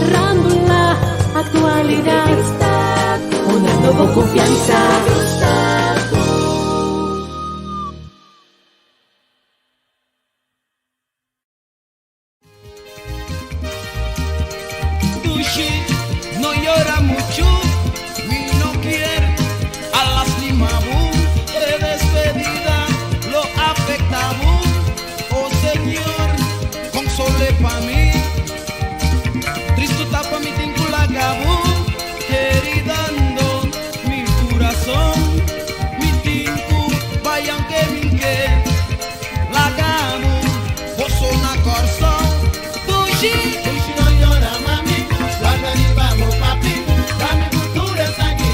Farándula, actualidad. Una nueva confianza. Dushi no yora mucho, mi no kier a lastima bo, e despedida lo afecta bo, oh Señor, console pa mi, tristo ta pa mi tin cu laga bo, heridando mi curazon, mi tin cu bay aunke mi ke laga bo. Boso na Kòrsou, dushi. Dushi no yora mami, warda riba bo papi, ta mi futuro esaki,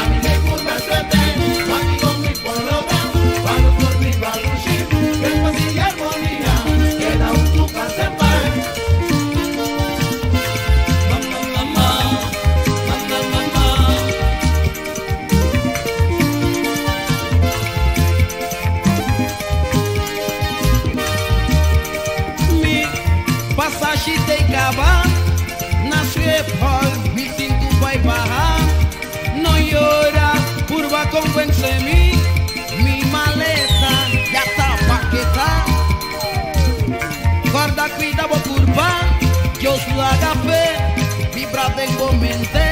ami me gusta suerte, wak kon mi por logra, pa nos por biba dushi, den pas i armonia, keda huntu pa semper. Mama, mama, mama, mama. Mi pasashi tei kaba na Schiphol, mi tin ku bai baha. No yora, purba konvensé mi, mi maleta ya ta paketá. Kòrda kuida bo kurpa, Dios laga fe vibra den bo mente.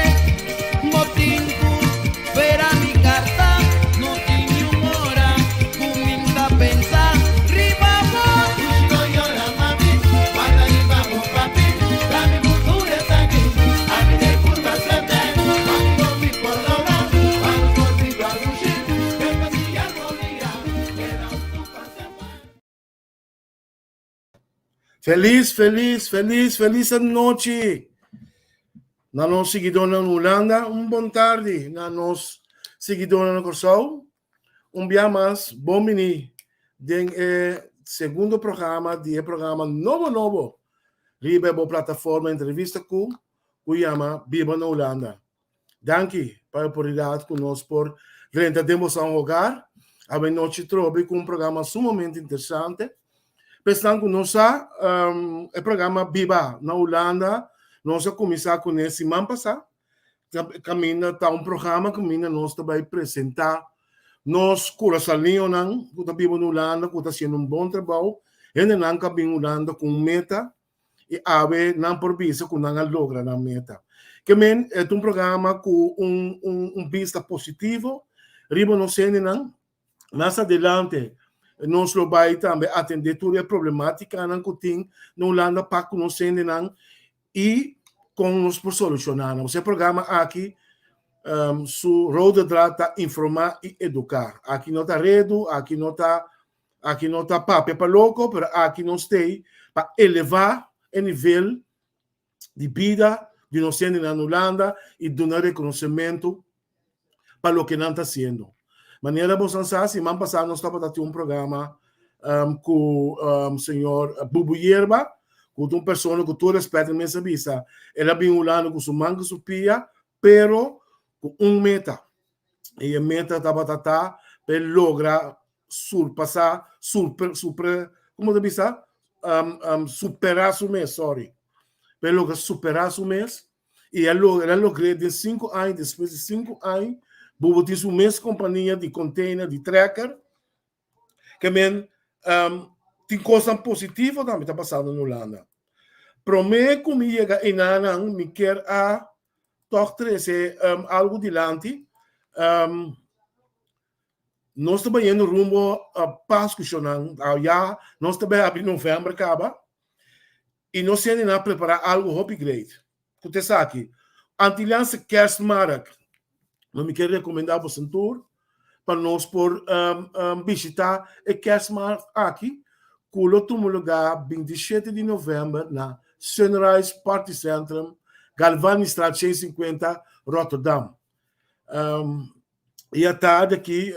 Bo tin ku spera mi karta, no tin niun ora ku mi ta pensa riba bo. Dushi no yora mami, warda riba bo papi, ta mi futuro esaki, ami den purba suerte, wak kon mi por logra, pa nos por biba dushi, den pas i armonia, keda huntu pa semper. Feliz, feliz, feliz, feliz anochi. Na nos siguidónan na Hulanda, un bon tardi. Na nos siguidónan na Kòrsou, un bia mas bon biní den e segundo programa di e programa nobo nobo riba e bo plataforma Entrevista Ku ku yama Biba na Hulanda. Danki pa e oportunidat ku nos por drenta den boso hogar awe nochi trobe ku un programa sumamente interesante. Pa esnan ku no sa, e programa Biba na Hulanda nos a kuminsá kuné siman pasá. Kaminda ta un programa kaminda nos ta bai presentá nos kurasalionan ku ta biba na Hulanda ku ta hasiendo un bon trabou. Hendenan ku a bin Hulanda ku un meta i awe nan por bisa ku nan a logra nan meta. Ke men e ta un programa ku un un bista positivo riba nos hendenan. Mas adelante nos lo bai tambe atendé tur e problemátikanan ku tin na Hulanda pa ku nos hendenan i kon nos por solushoná nan. E programa aki su rode draad ta informá i eduká. Aki no ta redu, aki no ta Aki no ta papia pa loko, pero aki nos stay pa elevá e nivel di bida di nos hendenan na Hulanda i duna rekonosementu pa loke nan ta hasiendo. Manera boso sa, siman pasá nos tabata tin un programa ku señor Bubu Yerba, ku ta un persona ku tur rèspèt mi mester bisa, el a bin Hulanda ku su man ku su pia, pero ku un meta. I e meta tabata ta pa e logra surpasá, super, super, komo ta bisa? Superá su mes, sorry. Pa e logra superá su mes i a logra, el a logr'é den sinku aña, despues di sinku aña, Bubu tin su mes kompania di container, di trekker, ke men tin kosnan positivo tambe ta pasando na Hulanda. Promé ku mi yega enanan mi kier a tòg trese algu dilanti. Nos ta bayendo rumbo Pasku shonnan, ya nos ta bay habri novèmber kaba i nos hende nan a prepará algu hopi great. Ku ta esaki? Antilliaanse Kerstmarkt. No mi ke rekomendá boso tur pa nos por bishitá e kerstmarkt aki ku lo tuma lugá 27 di novèmber na Sunrise Party Centrum, Galvanistraat 150, Rotterdam. E atardi aki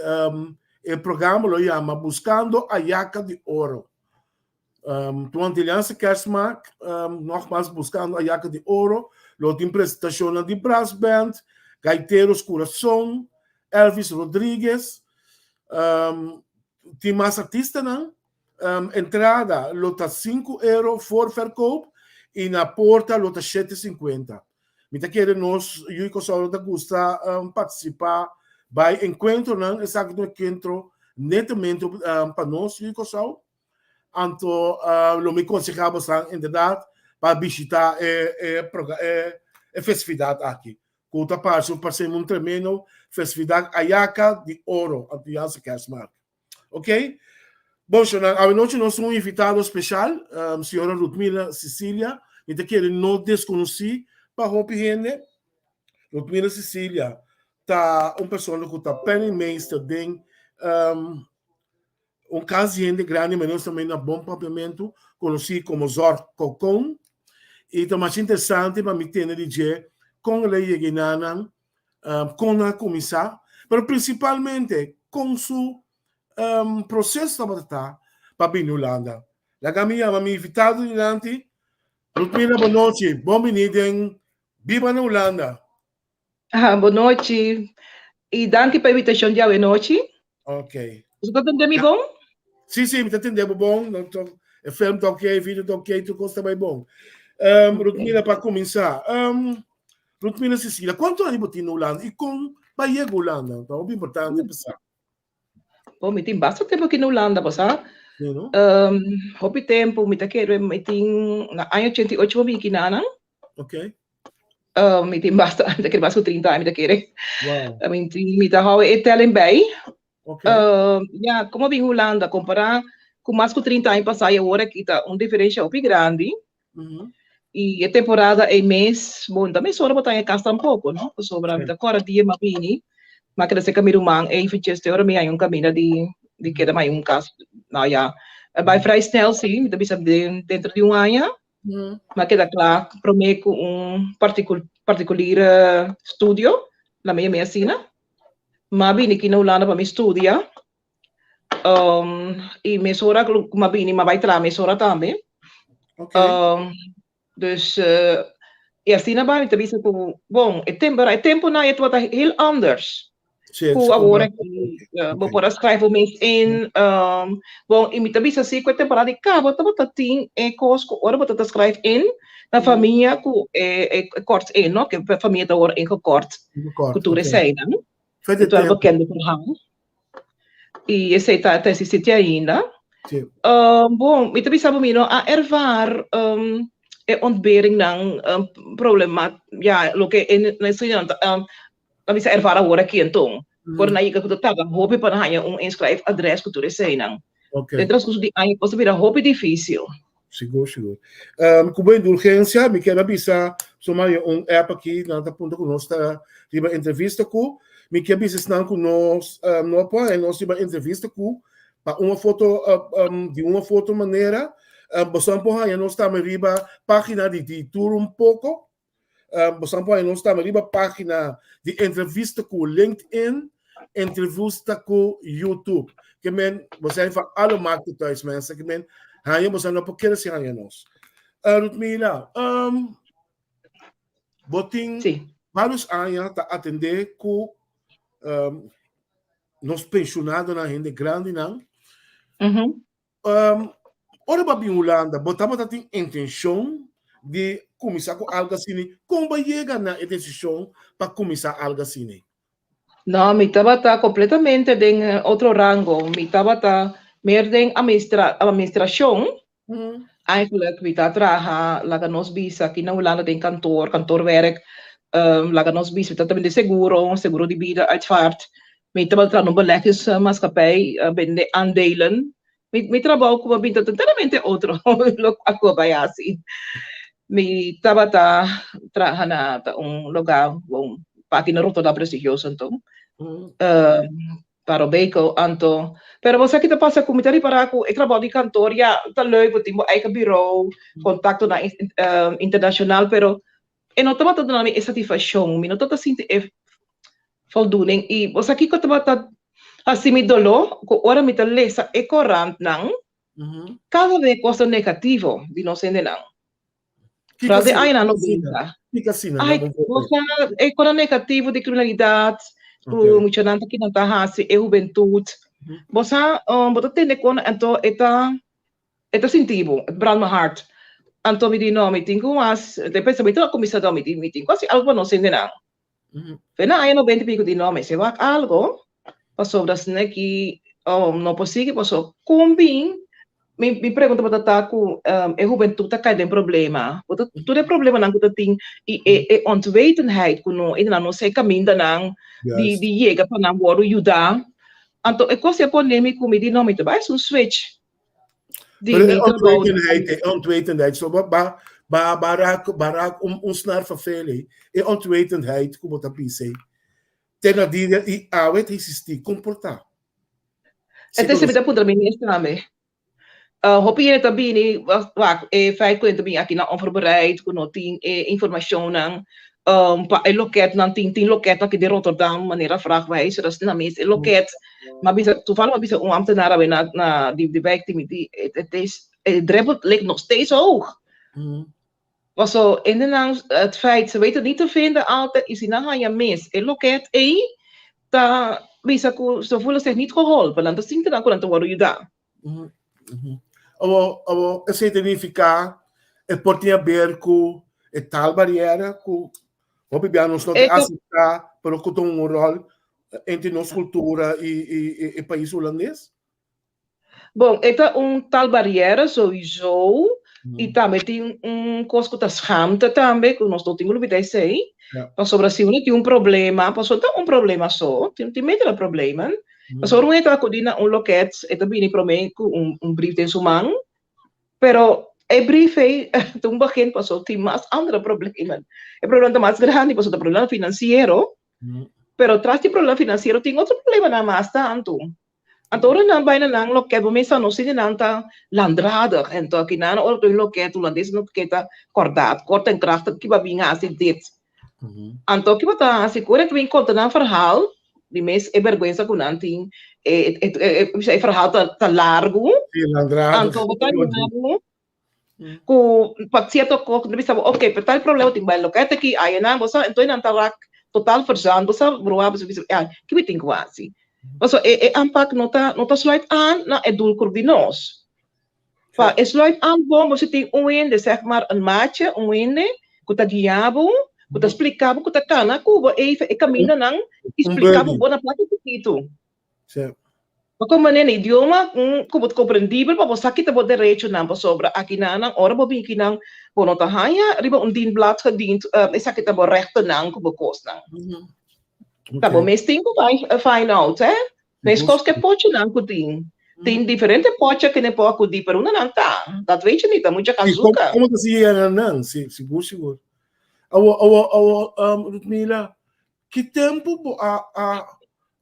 e programa lo yama Buscando Ayaca di Oro. Um, tu Antilliaanse Kerstmarkt, nogmaals Buscando Ayaca di Oro, lo tin presentacionnan di brass band, Gaiteros Corazon, Elvis Rodriguez, tin mas artistanan. Entrada lo ta 5 euro voorverkoop i na porta lo ta 7:50. Mi ta kere nos yu Kòrsou lo ta gusta partisipá bai enkuentronan, esaki ta un enkuentro netamente pa nos yu Kòrsou. Anto lo mi konsehá bosan inderdat pa bishitá e e festividat aki ku ta parse un parse un tremendo festividat Ayaka di Oro Antianse Kerstmarkt. Ok? Bon, shonnan, awenochi nos tin un invitado special, señora Rutmila Cecilia. Mi ta kere no desconoci pa hopi hende. Rutmila Cecilia ta un persona cu ta penningmeester den um, un cas di hende grandi, maar nos tambe na bon papiamento, conoci como Zorg Cocon. Y ta mas interesante pa mi tende di dje con el a yega enanan, kon nan a kuminsá, pero prinsipalmente kon su proseso tabata ta pa bini Hulanda. Laga mi yama mi invitado dilanti, Rutmina bonochi, bon bini den Biba na Hulanda. Bonochi i danki pa invitashon di awenochi. Ok. Bo ta tende mi bon? Sí, sí, mi ta tende bo bon. No, to, e film ta ok, video ta ok, tur kos ta bai bon. Um, Rutmila, pa kuminsá. Um, Rutmila Cecilia, kuantu aña bo tin na Hulanda i kon bo a yega Hulanda? Ta hopi importante pa sa. Bo, mi tin basta tempu aki na Hulanda, bo sa. Sí, no? Um, hopi tempu, mi ta kere, mi tin na aña 88 bo bin kinanan. Ok. Mi tin basta, mi ta kere mas ku 30 aña mi ta kere. Wow. I mean, tin, mi ta hou e telling bij. Ok. Ja, como bin Hulanda, compará ku mas ku 30 aña pasá i awor aki ta un diferensha hopi grandi. I e temporada ei mes, bon, ta mesora bo ta haña kas tampoko, no? Pasobra mi ta kòrda dia mi a bini, mi a keda serka mi ruman eventjes te ora mi haña un kaminda di di keda mi haña un kas. Nou ja, a bai vrij snel si, mi ta bisa den dentro di un aña. Mi a keda kla promé ku un partikulier studio, la mi yam'é asina. Mi a bini aki na Hulanda pa mi studia i mesora ku mi a bini mi a bai traha mesora tambe. Dus i asina bai mi ta bisa ku bon e tempu e tempunan e tabata heel anders. Sí, Ku awor aki bo por a schrijf bo mes in. Bon, i mi ta bisa si ku e temporada di kaba tabata tin e kos ku ora bo ta schrijf in na famia ku e kort in, no? Ku e famia ta wòrdu ingekort ku tur eseinan. Fede Ku tur tempu. bekende verhaal. I esei ta ta existi te ainda. Sí. Bon, mi ta bisa bo mi no a ervaar e ontberingnan problema, ya, loke e ta Ta bisa ervara awor aki anton. Por nan yega ku ta tarda hopi pa nan haña un inschrijf adres ku tur eseinan. Okay. Den transcurso di aña kos ta bira hopi difisil. Sigur, sigur. Ku bo indulgensia mi kier a bisa suma haña un app aki nan ta puntra ku nos ta riba entrevista ku. Mi kier bisa esnan ku nos no por haña nos riba entrevista ku pa un of otro di un of otro manera boso por haña nos tambe riba pagina di di tur un poko. Bosan por haña nos tambe riba página di entrevista ku LinkedIn, entrevista ku YouTube. Ke men, bo zijn van alle markten thuis, mensen. Ke men, haña bosan no por kere sin haña nos. Rutmila, bo tin Sí. varios aña ta atendé ku nos pensionadonan, hende grandinan. Ora bo a bin Hulanda, bo tabata tin intenshon di kuminsá ku algu asina? Kon bo a yega na e desishon pa kuminsá algu asina? No, mi tabata kompletamente den otro rango. Mi tabata mer den administrashon. Eigenlijk mi ta traha, laga nos bisa, aki na Hulanda den kantor, kantoorwerk. Laga nos bisa, mi ta bende seguro, seguro di bida, uitvaart. Mi tabata traha na un beleggingsmaatschappij, bende aandelen. Mi mi trabou ku a bin ta totalmente otro loke ku a bai hasi. Mi tabata traha na ta un lugá bon paki na Rotterdam prestigioso anto. Parobeko anto. Pero bo sa ki ta pasa ku mi ta ripará ku e trabou di kantor ya ta leuk, bo tin bo eigen birou, kontaktonan internashonal, pero e no tabata duna mi e satisfakshon, mi no tabata sinti e voldoening i bo sa kiko tabata hasi mi doló? Ku ora mi ta lesa e korantnan, kada bes kos ta negativo di nos hendenan. Foral den añanan nobenta. Ai, bo sa e kosnan negativo di kriminalidat ku muchanan ta kinan ta hasi, e hubentut. Bo sa, bo ta tende kon anto e ta E ta sinti bo, it brand my heart. Anto mi di no, mi tin ku hasi, e pensamentu a kuminsá mi di mi tin ku hasi algu pa nos hendenan. Fe na aña noventa i piko di no, mester wak algu pasobra asina ki no por sigui pasobra kon bin mi mi pregunta bo ta ta ku e hubentut ta kai den problema, bo ta tur e problemanan ku ta tin i e e onwetendheid ku no e nan no sa e kamindanan di di yega pa nan wòrdu yuda. Anto e kos ei a pone mi ku mi di no mi ta bai hasi un switch. Di Pero e onwetendheid, e onwetendheid, so ba ba ba ba raak ba raak un un snaar verveling. E onwetendheid ku bo ta bisa ei, te na dia i awe ta existi, kon por ta? Si E te mi ta puntra mi mes tambe. Hopi hende ta bini, wak, e feit ku hende ta bini aki nan onvoorbereid, ku no tin e informashonnan, pa e loketnan tin tin loket aki den Rotterdam manera vraagwijzer asina mes e loket m'a bisa toevallig m'a bisa un ambtenaar awe na na di di wijkteam di het is e drempel ligt nog steeds hoog. Paso hendenan het feit ze weten niet te vinden altijd y si nan haya mes e loket ey ta bisa ku ze voelen zich niet geholpen nan ta sinti nan ku nan ta wòrdu yuda. Awor, awor, esei ta nifiká e por tin haber ku e taalbariera ku hopi bia nos no ta aseptá, pero ku ta un ròl entre nos kultura i i e pais hulandes? Bon, e ta un taalbariera souiso i tambe tin un kos ku ta schaamte tambe ku nos no tin ku lubidá esei, pasobra si uno tin un problema, pasobra no ta un problema so, tin meerdere problemen. Pasobra un hende ta akudí na un loket, e ta bini promé ku un un brief den su man, pero e brief ei ta un begin pasobra tin mas andere problemen. E problema ta mas grandi pasobra ta problema finansiero, pero tras di problema finansiero tin otro problemanan mas tantu. Anto ora nan bai na nan loket, bo mester no sinti nan ta langdradig en to kinan ora ta un loket hulandes no ke ta kordat, kort en krachtig, kiba bin hasi dit. Anto kiba ta hasi ku ora ta bin konta nan verhaal, di mes e bergwensa ku nan tin, e e e verhaal ta ta largu, anto bo ta mira bo ku pa sierto kos ku ta bisa bo oke pa tal problema tin bai loket aki ayanan bo sa enton nan ta rak total verzand bo sa brua bo sa bisa ai ki mi tin ku hasi pasobra e e aanpak no ta no ta sluit aan na e doelgroep di nos pa e sluit aan bon bo si tin un hende zeg maar een maatje un hende ku ta guia bo ku ta splika bo ku ta kana ku bo even e kamindanan i splika bo bo na plaka chikitu. Bo kon manera na idioma ku bo ta komprendibel pa bo sa kita bo derechonan pasobra akinanan ora bo bin kinan bo no ta haña riba un dienblad gediend esaki ta bo rechtennan ku bo kosnan. Ta bo mes tin ku bai find out eh. Meskos ku e pochinan ku tin. Tin diferente pochi ku por akudí pero unda nan ta? Dat weet je niet, dan moet je gaan zoeken. Komo ta sigui yega nan? Si, sigur sigur. Awo awo awo Rutmila, Ki tempu bo a a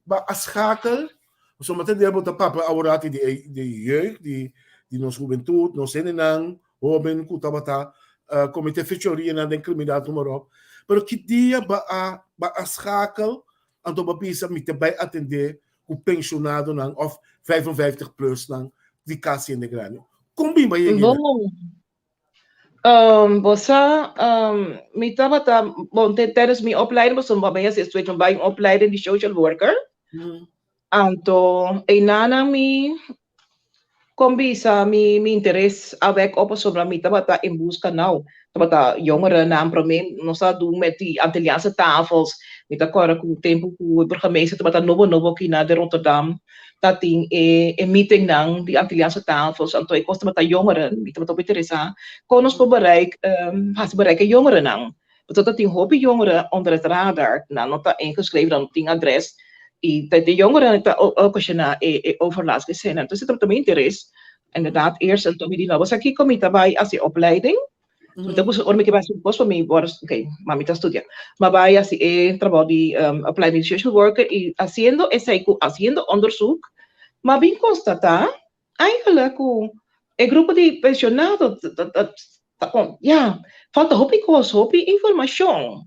ba a schakel? Pasobra mi ta bo ta papia aworati di e di jeugd, di di nos hubentut, nos hendenan hoben ku tabata komete fechorianan den kriminal noem maar op. Pero ki dia bo a ba a schakel anto bo a bisa mi ta bai atendé ku penshonadonan òf 55 plusnan di kas hende grandi? Kon bin bo a yega ei? Bo sa, mi tabata, bon, tijdens mi opleiding, pasobra mi a hasi estudio, mi bai un opleiding di social worker. Anto, einanan mi kon bisa mi mi interes a wek op pasobra mi tabata en buska nou. Tabata jongerennan promé nos a dun met di Antilliaanse tafels. Mi ta kòrda ku tempu ku e burgemeester tabata nobo nobo aki na di Rotterdam. Ta tin e e meetingnan di Antilliaanse tafels, anto e kos tabata jongeren, mi tabata hopi interesá kon nos por bereik hasi bereik e jongerennan. Pasobra ta tin hopi jongeren onder het radar, nan no ta ingeschreven, nan no tin adres, i ta e jongeren ta okashoná e e overlast gezinnen. Entonces tabata mi interes, inderdaad eerst anto mi di no, bo sa kiko mi ta bai hasi opleiding, Mi ta busca ora mi ke bai hasi un kos pa mi por, ok, ma mi ta studia. Ma bai hasi e trabou di opleiding di social worker i hasiendo esei ku hasiendo onderzoek, m'a bin konstatá eigenlijk ku e grupo di pensionado ta ya, falta hopi kos, hopi informashon.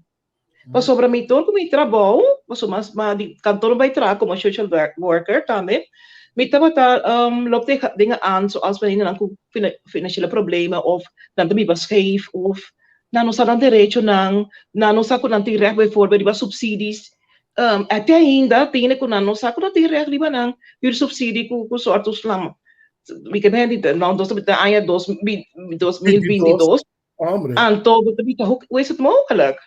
Pasobra mi tur ku mi trabou, pasobra mas ma di kantor bai traha komo social worker tambe, mi tabata lop tegen dingen aan zoals wanneer nan ku financiële problemen of nan ta biba scheef of nan no sa nan derechonan, nan no sa ku nan tin recht bijvoorbeeld riba subsidies. Te ainda tin hende ku nan no sa ku nan tin recht riba nan huursubsidie ku soort toeslag. Mi ke men di no dos ta aña 2022. Hombre. Anto bo ta bisa hoe hoe is het mogelijk?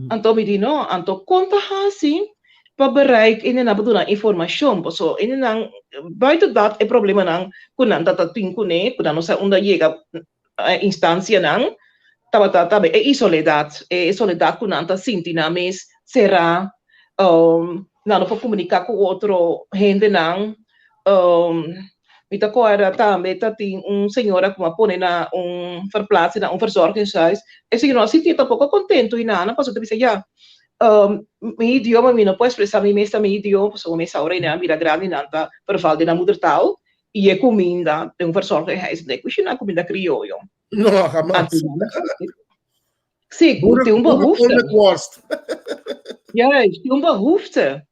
Anto mi di no, anto kon ta hasi pa bereik ene nan pa duna informashon paso ene nan buiten dat e problemanan ku nan ta ta tin kuné ku nan no sa unda yega instancianan tabata tambe e isoledat e soledat ku nan ta sinti nan mes será nan no por komuniká ku otro hendenan Mi ta kòrda tambe ta tin un señora ku a pone na un verplaatse na un verzorgingshuis. E señor no a sintié tampoko kontentu i nada pasobra ta bisa ya mi idioma mi no por ekspresá mi mes na mi idioma pasobra mi sa ora nan a bira grandi nan ta verval den nan moedertaal i e kuminda den un verzorgingshuis no e kushiná kuminda krioyo. No, hamas. Sí, tin un behoefte. Juist, tin un behoefte.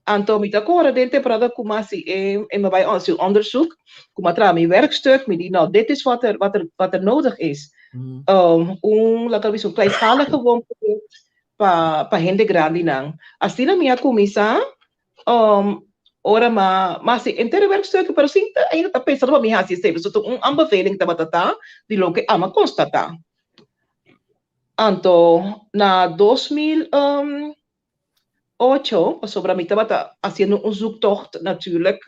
Anto mi ta kore den temporada ku mi hasi e mi bai hasi un onderzoek, ku mi a traha mi werkstuk, mi di no, dit is wat er, wat er, wat er nodig is. Un, laga bisa, un kleinschalige woonproject pa, pa hende grandinan. Asina mi a kuminsá, ora mi a hasi henter e werkstuk, pero sin ainda ta pensa pa mi hasi esei, pasobra un aanbeveling tabata ta di loke ami a konstatá. Anto na 2008, pasobra mi tabata haciendo un zoektocht natuurlijk,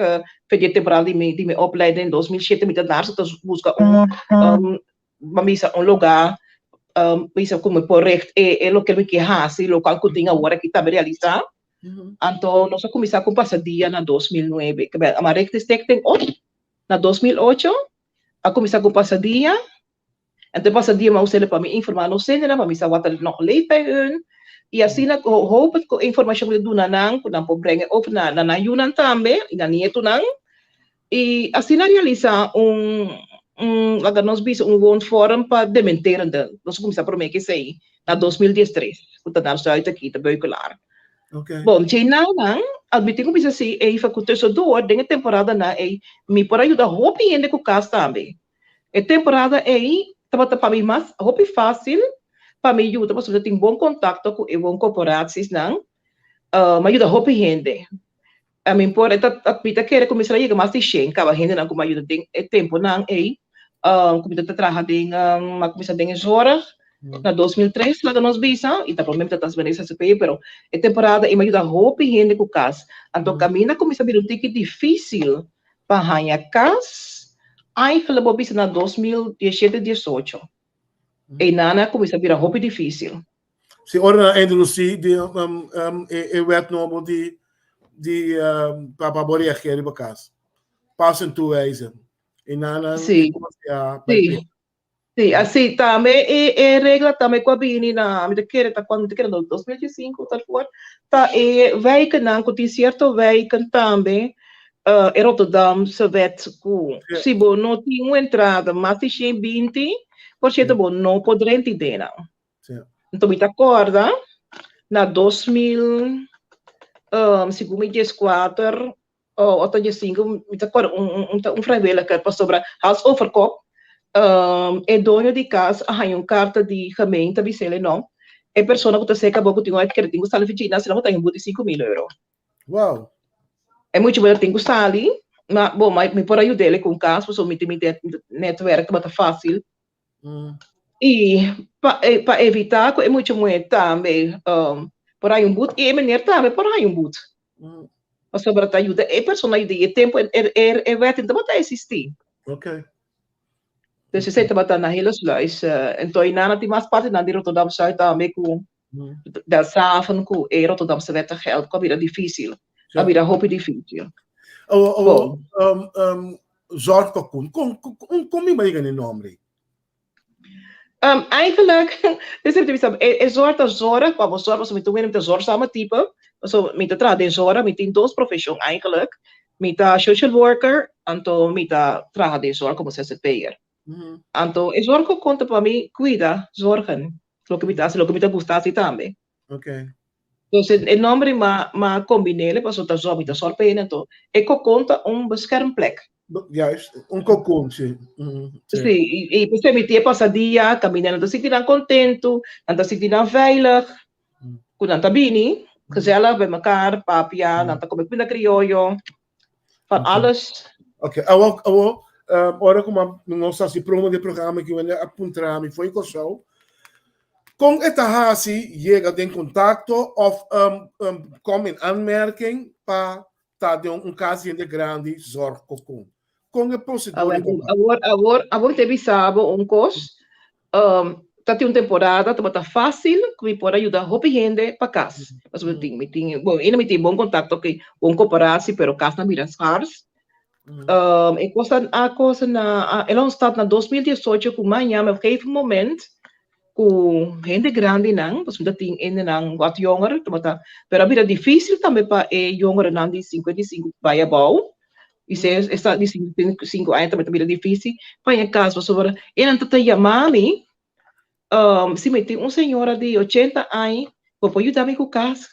fe di e temporada di mi di mi opleiding in 2007 mi ta daar ta busca un ban bisa un lugar bisa cu mi por richt e e loke mi kier haci, locual cu tin awor aki tambe realisa. Anto nos a cuminsa cu pasadia na 2009, a richt e stichting op na 2008, a cuminsa cu pasadia. Anto e pasa dia mi a us'e pa mi informá nos hendenan, pa mi sa wat er nog leeft bij hun. I asina ku hoop ku e informashon ku mi ta duna nan, ku nan por brenga over na nan yunan tambe i nan nietunan. I asina realisá un, un laga nos bisa un woonvorm pa dementerenden. Nos a kuminsá promé ku esei na 2013, ku ta naar Zuid aki, ta Beukelaar. Bon, dje nanan, mi tin ku bisa si, Eva, ku tussendoor den e temporadanan ei mi por a yuda hopi hende ku kas tambe. E temporada ei tabata pa mi mas hopi fácil pa mi yuda pasobra mi tin bon contacto cu e wooncorporatiesnan. Mi a yuda hopi hende. Mi por mi ta kere cu mi a yega mas di shen caba hendenan cu mi a yuda den e temponan ei cu mi ta traha den mi a cuminsa den e zorg na 2003 laga nos bisa y ta prome mi ta ta bene SSP pero e temporada ei mi a yuda hopi hende cu cas. Anto caminda cuminsa bira un tiki dificil Pa haña kas, eigenlijk bo bisa na 2017, 18. Einan a kuminsá bira hopi difísil. Si ora nan a introdusí di um, um, e, e wet nobo di di um, pa pa bo reageer riba kas. Pas en toewijzen. Einan nan Sí. a Sí. Sí, así tambe e, e regla tambe ku a bini na, mi ta kere ta cuando, mi ta kere na 2005 tal voor, ta e wijkennan ku tin cierto wijken tambe, uh, e Rotterdamse wet ku si bo no tin un entrada mas di 120% bo no por drenta den nan. Anto mi ta korda na 2000, um, segun mi 14, Oh, ota dje sinku, mi ta kòrda un, un, un, un vrijwilliger, pasobra hals over kop, um, e doño di kas a haña un karta di gemeente bis'el no, e persona ku ta serka bo ku tin un uitkering tin ku sali fichina, asina bo ta haña un but di 5000 euro. Wow. E mucha bo tin ku sali, ma bo, ma mi por a yud'el ku un kas, pasobra mi tin mi netwerk tabata fásil. I pa pa evitá ku e mucha muhé tambe por haña un but i e meneer tambe por haña un but. Pasobra ta yuda e persona yuda i e tempu e wet no tabata eksistí. Dus esei tabata na Hillesluis. Enton i nan a tin mas partinan di Rotterdam Zuid tambe ku Delfshaven ku e Rotterdamse wet ta geld ku a bira difísil. A bira hopi difísil. Bon. Zorgcocoon, kon kon mi yega na e nomber ei? Um, eigenlijk, dus e bisa, e, e zorg ta zorg, pa bo zorg, pasobra mi ta wende, mi ta zorgzame type, pasobra mi ta traha den zorg, mi tin dos profesion eigenlijk, mi ta social worker, anto mi ta traha den zorg como zzp'er. Anto e zorgcocoon ta pa mi cuida, zorgen, loke mi ta haci, loke mi ta gusta haci tambe. Okay. Entonces e nomber ma ma combinele pasobra ta zorg, mi ta zorg pa hende, anto e cocon ta un beschermplek. Juist, un cocon, si. Si. Sí, i, i p'esei mi tin e pasadia, kaminda nan ta sinti nan kontentu, nan ta sinti nan veilig, ku nan ta bini, gezellig bij mekaar, papia, nan ta kome kumida krioyo, van Okay. alles. Oké, awo, awo, Ora ku nos hasi promo di e programa aki, wende a puntra mi for di Kòrsou, kon e ta hasi yega den kontakto òf kom in aanmerking pa ta den un kas di hende grandi Zorgcocon? Kon e prosedura ta? Awor, awor, awor te bisa bo un kos. Ta tin un temporada tabata fásil ku mi por a yuda hopi hende pa kas. Pasobra mi tin, mi tin, bon, ainda mi tin bon kontakto ku bon koperasi, pero kasnan bira skars. E kos a kos na el a ontstaat na 2018 ku maña op gegeven moment ku hende grandinan, pasobra mi ta tin hendenan wat jonger tabata, pero a bira difísil tambe pa e jongerennan di 55 bai abou. I se esta di 55 aña tambe ta bira difísil pa haña kas pasobra e nan ta ta yama mi si mi tin un señora di 80 aña bo por yuda mi ku kas?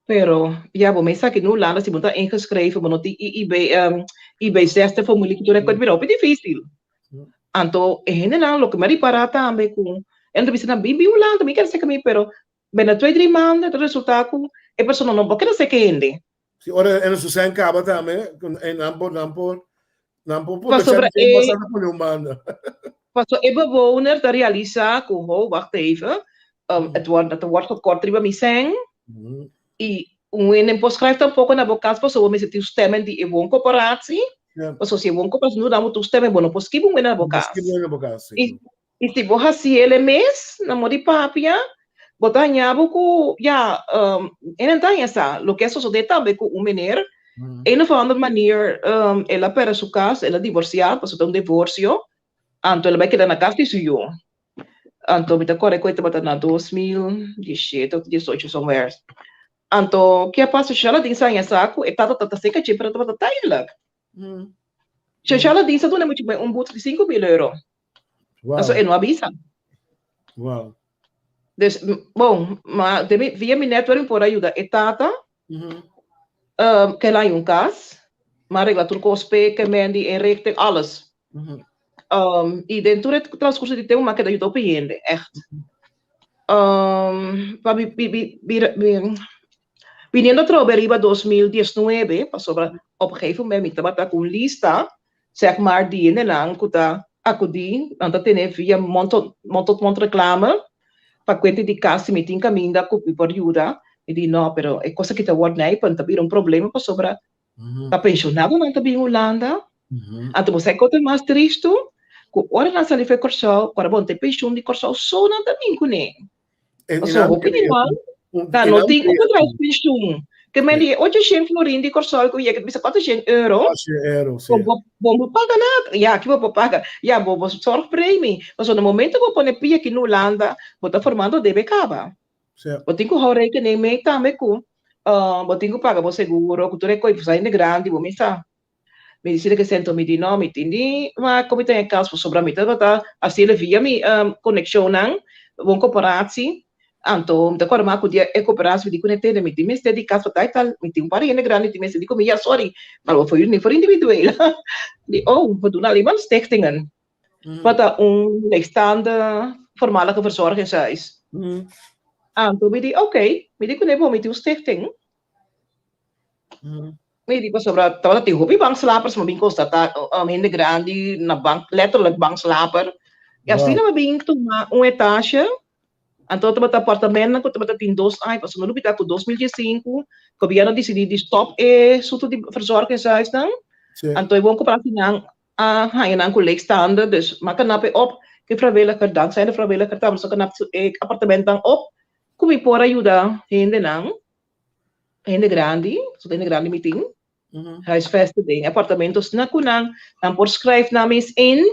Pero ya bo mes sa ki nu Hulanda si bo no ta ingeschreven bo no tin IIB IB6 te formulier ku tur e kos bira hopi difísil. Anto e hendenan loke mi a ripará tambe ku e nan ta bisa nan bin bin Hulanda mi kere seka mi pero bena twee drie maanden ta resultá ku e persona no por keda seka hende. Si ora e su sen kaba tambe e nan por nan por nan por Pasobra e e pone un banda. Paso e bewoner ta realisá ku ho wacht even het wordt dat wordt gekort riba mi sèn i un hende por schrijf tampoko na bo kas pasobra bo mester tin stemmen di e wooncoöperatie. Pasobra si e wooncoöperatie no duna bo tur stemmen bo no por skibi un hende na bo kas. I I si bo hasi el e mes, na mo di papia, bo ta haña bo ku, ya, e nan ta haña sa. Loke a sosodé tambe ku un meneer, een of ander manier el a pèrdè su kas, el a divorsiá, pasobra ta un divorsio, anto el a bai keda na kas di su yu. Anto mi ta kòrda ku e tabata na 2017 òf 18 somewhere. Anto ke a pasa, Shella tin sa haña sa ku e tata ta ta seka dje, pero tabata tijdelijk. Shella tin sa duna muchu un boete di 5000 euro. Wow. Paso e no a bisa. Wow. Dus, bon, ma de mi, via mi netwerk por a yuda e tata. Kel hay un kas, ma regla tur kos p'e, ke men di inrichting, alles. I den tur e transcurso di tempo mi a keda yuda hopi hende, echt. Pa bi, bi, bi, bi, bi, biniendo atrobe riba 2019, pasobra op een gegeven moment mi tabata ku un lista Zeg maar di hendenan ku ta akudí, nan ta tene via mond tot mond tot mond reklame pa kuenta di kas si mi tin kaminda ku mi por yuda. Mi di no, pero e kos aki ta wòrdu nijpen, ta bira un problema pasobra ta penshonadonan ta bin Hulanda. Anto bo sa e kos ta mas tristu? Ku ora nan sali for Kòrsou, ora bo no tin penshun di Kòrsou so nan ta bin kuné. Pasobra hopi di nan ta no tin un bedrijfspensioen. Ke men di e 800 florin di Kòrsou ku yega ta bisa 400 euro. Bo bo no paga nada. Ya ki bo por paga? Ya bo bo zorgpremie. Pasobra na momento ku bo pone pia aki na Hulanda bo ta formando debe kaba. Bo tin ku hou rekening mee tambe ku bo tin ku paga bo seguro ku tur e kos. Pasobra hende grandi bo mes sa. Mi di sila ke sento mi di no mi tin di wak ku mi ta den kas pasobra mi tabata hasiel via mi konekshonnan bon kooperatie anto mi ta kòrda mas ku dia e kooperatie mi di kuné tende mi tin mester di kas pa tal i tal mi tin un par di hende grandi tin mester di ku mi ya sorry maar bo for jullie niet voor individueel di oh we doen alleen maar stichtingen wat ta un leegstaande voormalige verzorgingshuis anto mi di oké mi di kuné bo mi tin un stichting. Mi di pasobra tabata tin hopi bankslapers, mi a bin konstatá hende grandi na bank, letterlijk bankslaper. I asina mi a bin tuma un etashe, anto tabata apartamentonan ku tabata tin dos aña, pasobra no lubidá ku 2015 gobièrnu a disidí di stòp e asuntu di verzorgingshuisnan, anto e won ku parti nan a haña nan ku leegstaande, dus mi a kanape op ku e vrijwilliger, dankzij de vrijwilliger tabata nos a kanap e apartamentonan op ku mi por a yuda hendenan. Hende grandi, pasobra hende grandi mi tin, huisvesten den apartamentos na ku nan, nan por schrijf nan mes in,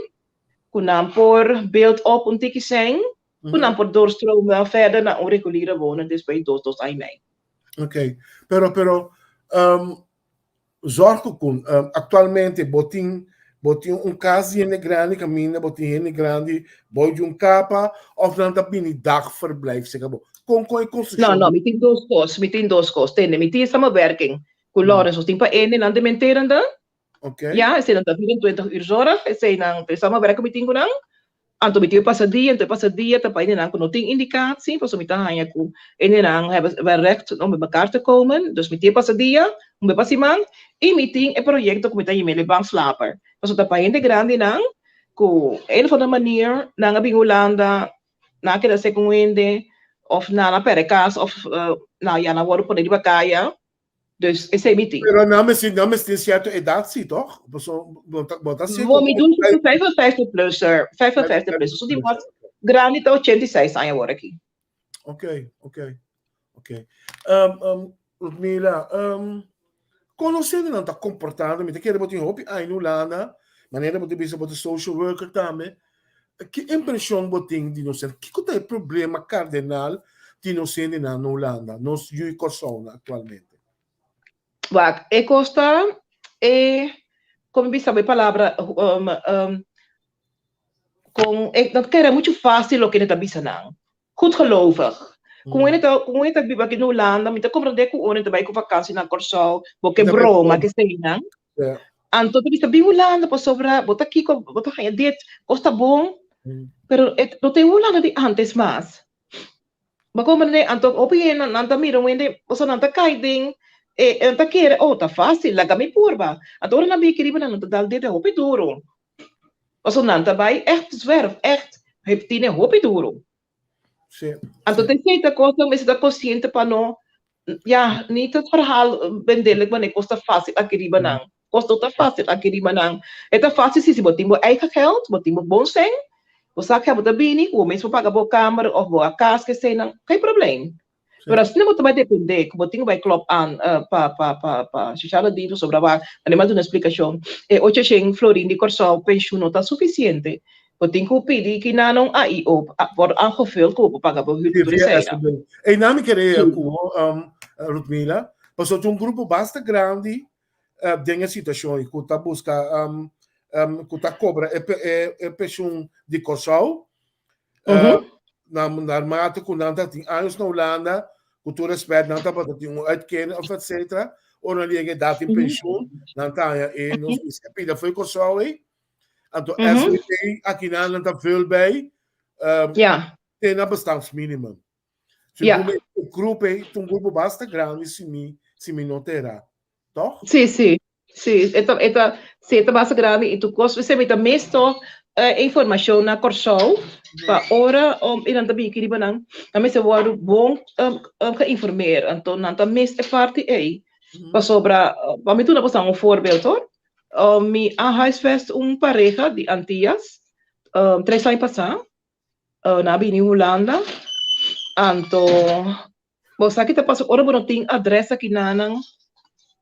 ku nan por build op un tiki sèn, ku nan por doorstromen verder na un reguliere wonen despues di dos, dos aña i mei. Ok, pero, pero, Zorg ku aktualmente bo tin bo tin un kas di hende grandi kaminda bo tin hende grandi bou di un kapa òf nan ta bini dagverblijf serka bo? Kon kon e konstrukshon? No, no, mi tin dos kos, mi tin dos kos. Tende, mi tin samenwerking ku Lawrence, nos tin pa hendenan dementerende. Ok. Ya, eseinan ta 24 uur zorg, eseinan ta e samenwerking ku mi tin ku nan. Anto mi tin e pasa dia, anto e pasa dia ta pa hendenan ku no tin indikatie, pasobra mi ta haña ku hendenan hebben wel recht om bij mekaar te komen. Dus mi tin e pasa dia, un be pa siman, i mi tin e proyekto ku mi ta yama e bankslaper. Pasobra ta pa hende grandinan ku een of andere manier nan a bin Hulanda, nan a keda sek un hende of nan a perde kas of nan ya nan a wòrdu pone riba kaya. Dus esei mi tin. Pero nan mester nan mester tin sierto edat si toch? Paso bo ta bo ta si Bo mi dun 55 plusser, 55 plusser. So di mas grandi ta 86 aña awor aki. Ok, ok, ok. Um, um, Ludmila, um, kon nos hendenan ta komportando? Mi ta kere bo tin hopi aña na Hulanda, manera bo ta bisa bo ta social worker tambe. Ki impreshon bo tin di nos hende? Kiko ta e problema kardenal di nos hendenan na Hulanda, nos yu i Kòrsounan aktualmente? Wak, e kos ta e, kon mi bisa bo e palabra, um, um, kon e no ta kere muchu fásil loke nan ta bisa nan. Goedgelovig. Ku hende ta ku hende ta biba aki na Hulanda, mi ta komprendé ku ora nan ta bai ku vakansi na Kòrsou, bo ke broma ke eseinan. Anto ta bisa bin Hulanda pasobra bo ta kiko, bo ta haña dit, kos ta bon, pero e no ta e Hulanda di ántes mas. Bo komprendé? Anto hopi hende nan ta mira un hende, pasobra nan ta kai den e nan ta kere, oh ta fásil, laga mi purba. Anto ora nan bin aki riba nan, nan ta dal dede hopi duru. Pasobra nan ta bai ègt zwerf, ègt tine hopi duru. Sí. Anto te cierta cosa mester ta consciente pa no, ja, niet het verhaal bendelijk wanneer kos ta fácil aki riba nan. Kos no ta fácil aki riba nan. E ta fácil si si bo tin bo eigen geld, bo tin bo bon sèn, bo sa ke bo ta bini, ku bo mes por paga bo kamer of bo a kas ke eseinan, geen probleem. Pero asina bo ta bai depende ku bo tin ku bai klop aan pa pa pa pa sociale dienst pasobra wak nan a duna splikashon e 800 florin di Kòrsou penshun no ta sufisiente. Bo tin ku pidi kina nan un AIO por aangevuld ku bo por paga bo huur tur tur esei. Einan mi kere ku bo Ruthmila pasobra tin un grupo basta grandi den e situashon ku ta buska ku ta kobra e penshun di Kòrsou Na naarmate ku nan ta tin años na Hulanda, ku tur respet nan tabata tin un uitkering of etcetera, ora nan yega edat di pensioen, nan ta haña e nos bisa e pida fo'i Kòrsou ei. Anto SVB aki nan nan ta vul bij te na bestaansminimum. Segun mi e grupo ei ta un grupo basta grandi si mi si mi no ta erá. Tòg? Sí, sí. Sí, e ta, e ta, sí, e ta basta grandi i tur kos. P'esei mi ta mesto e informashon na Kòrsou pa ora um i nan ta bini riba nan, nan mester wòrdu bon um geïnformeer. Anto nan ta mis e parti ei. Pasobra, pa mi duna boso un voorbeeld hoor. Mi a huisvest un pareha di Antias tres aña pasá. Nan a bini Hulanda. Anto Bo sa ki ta pasa ora bo no tin adres aki nanan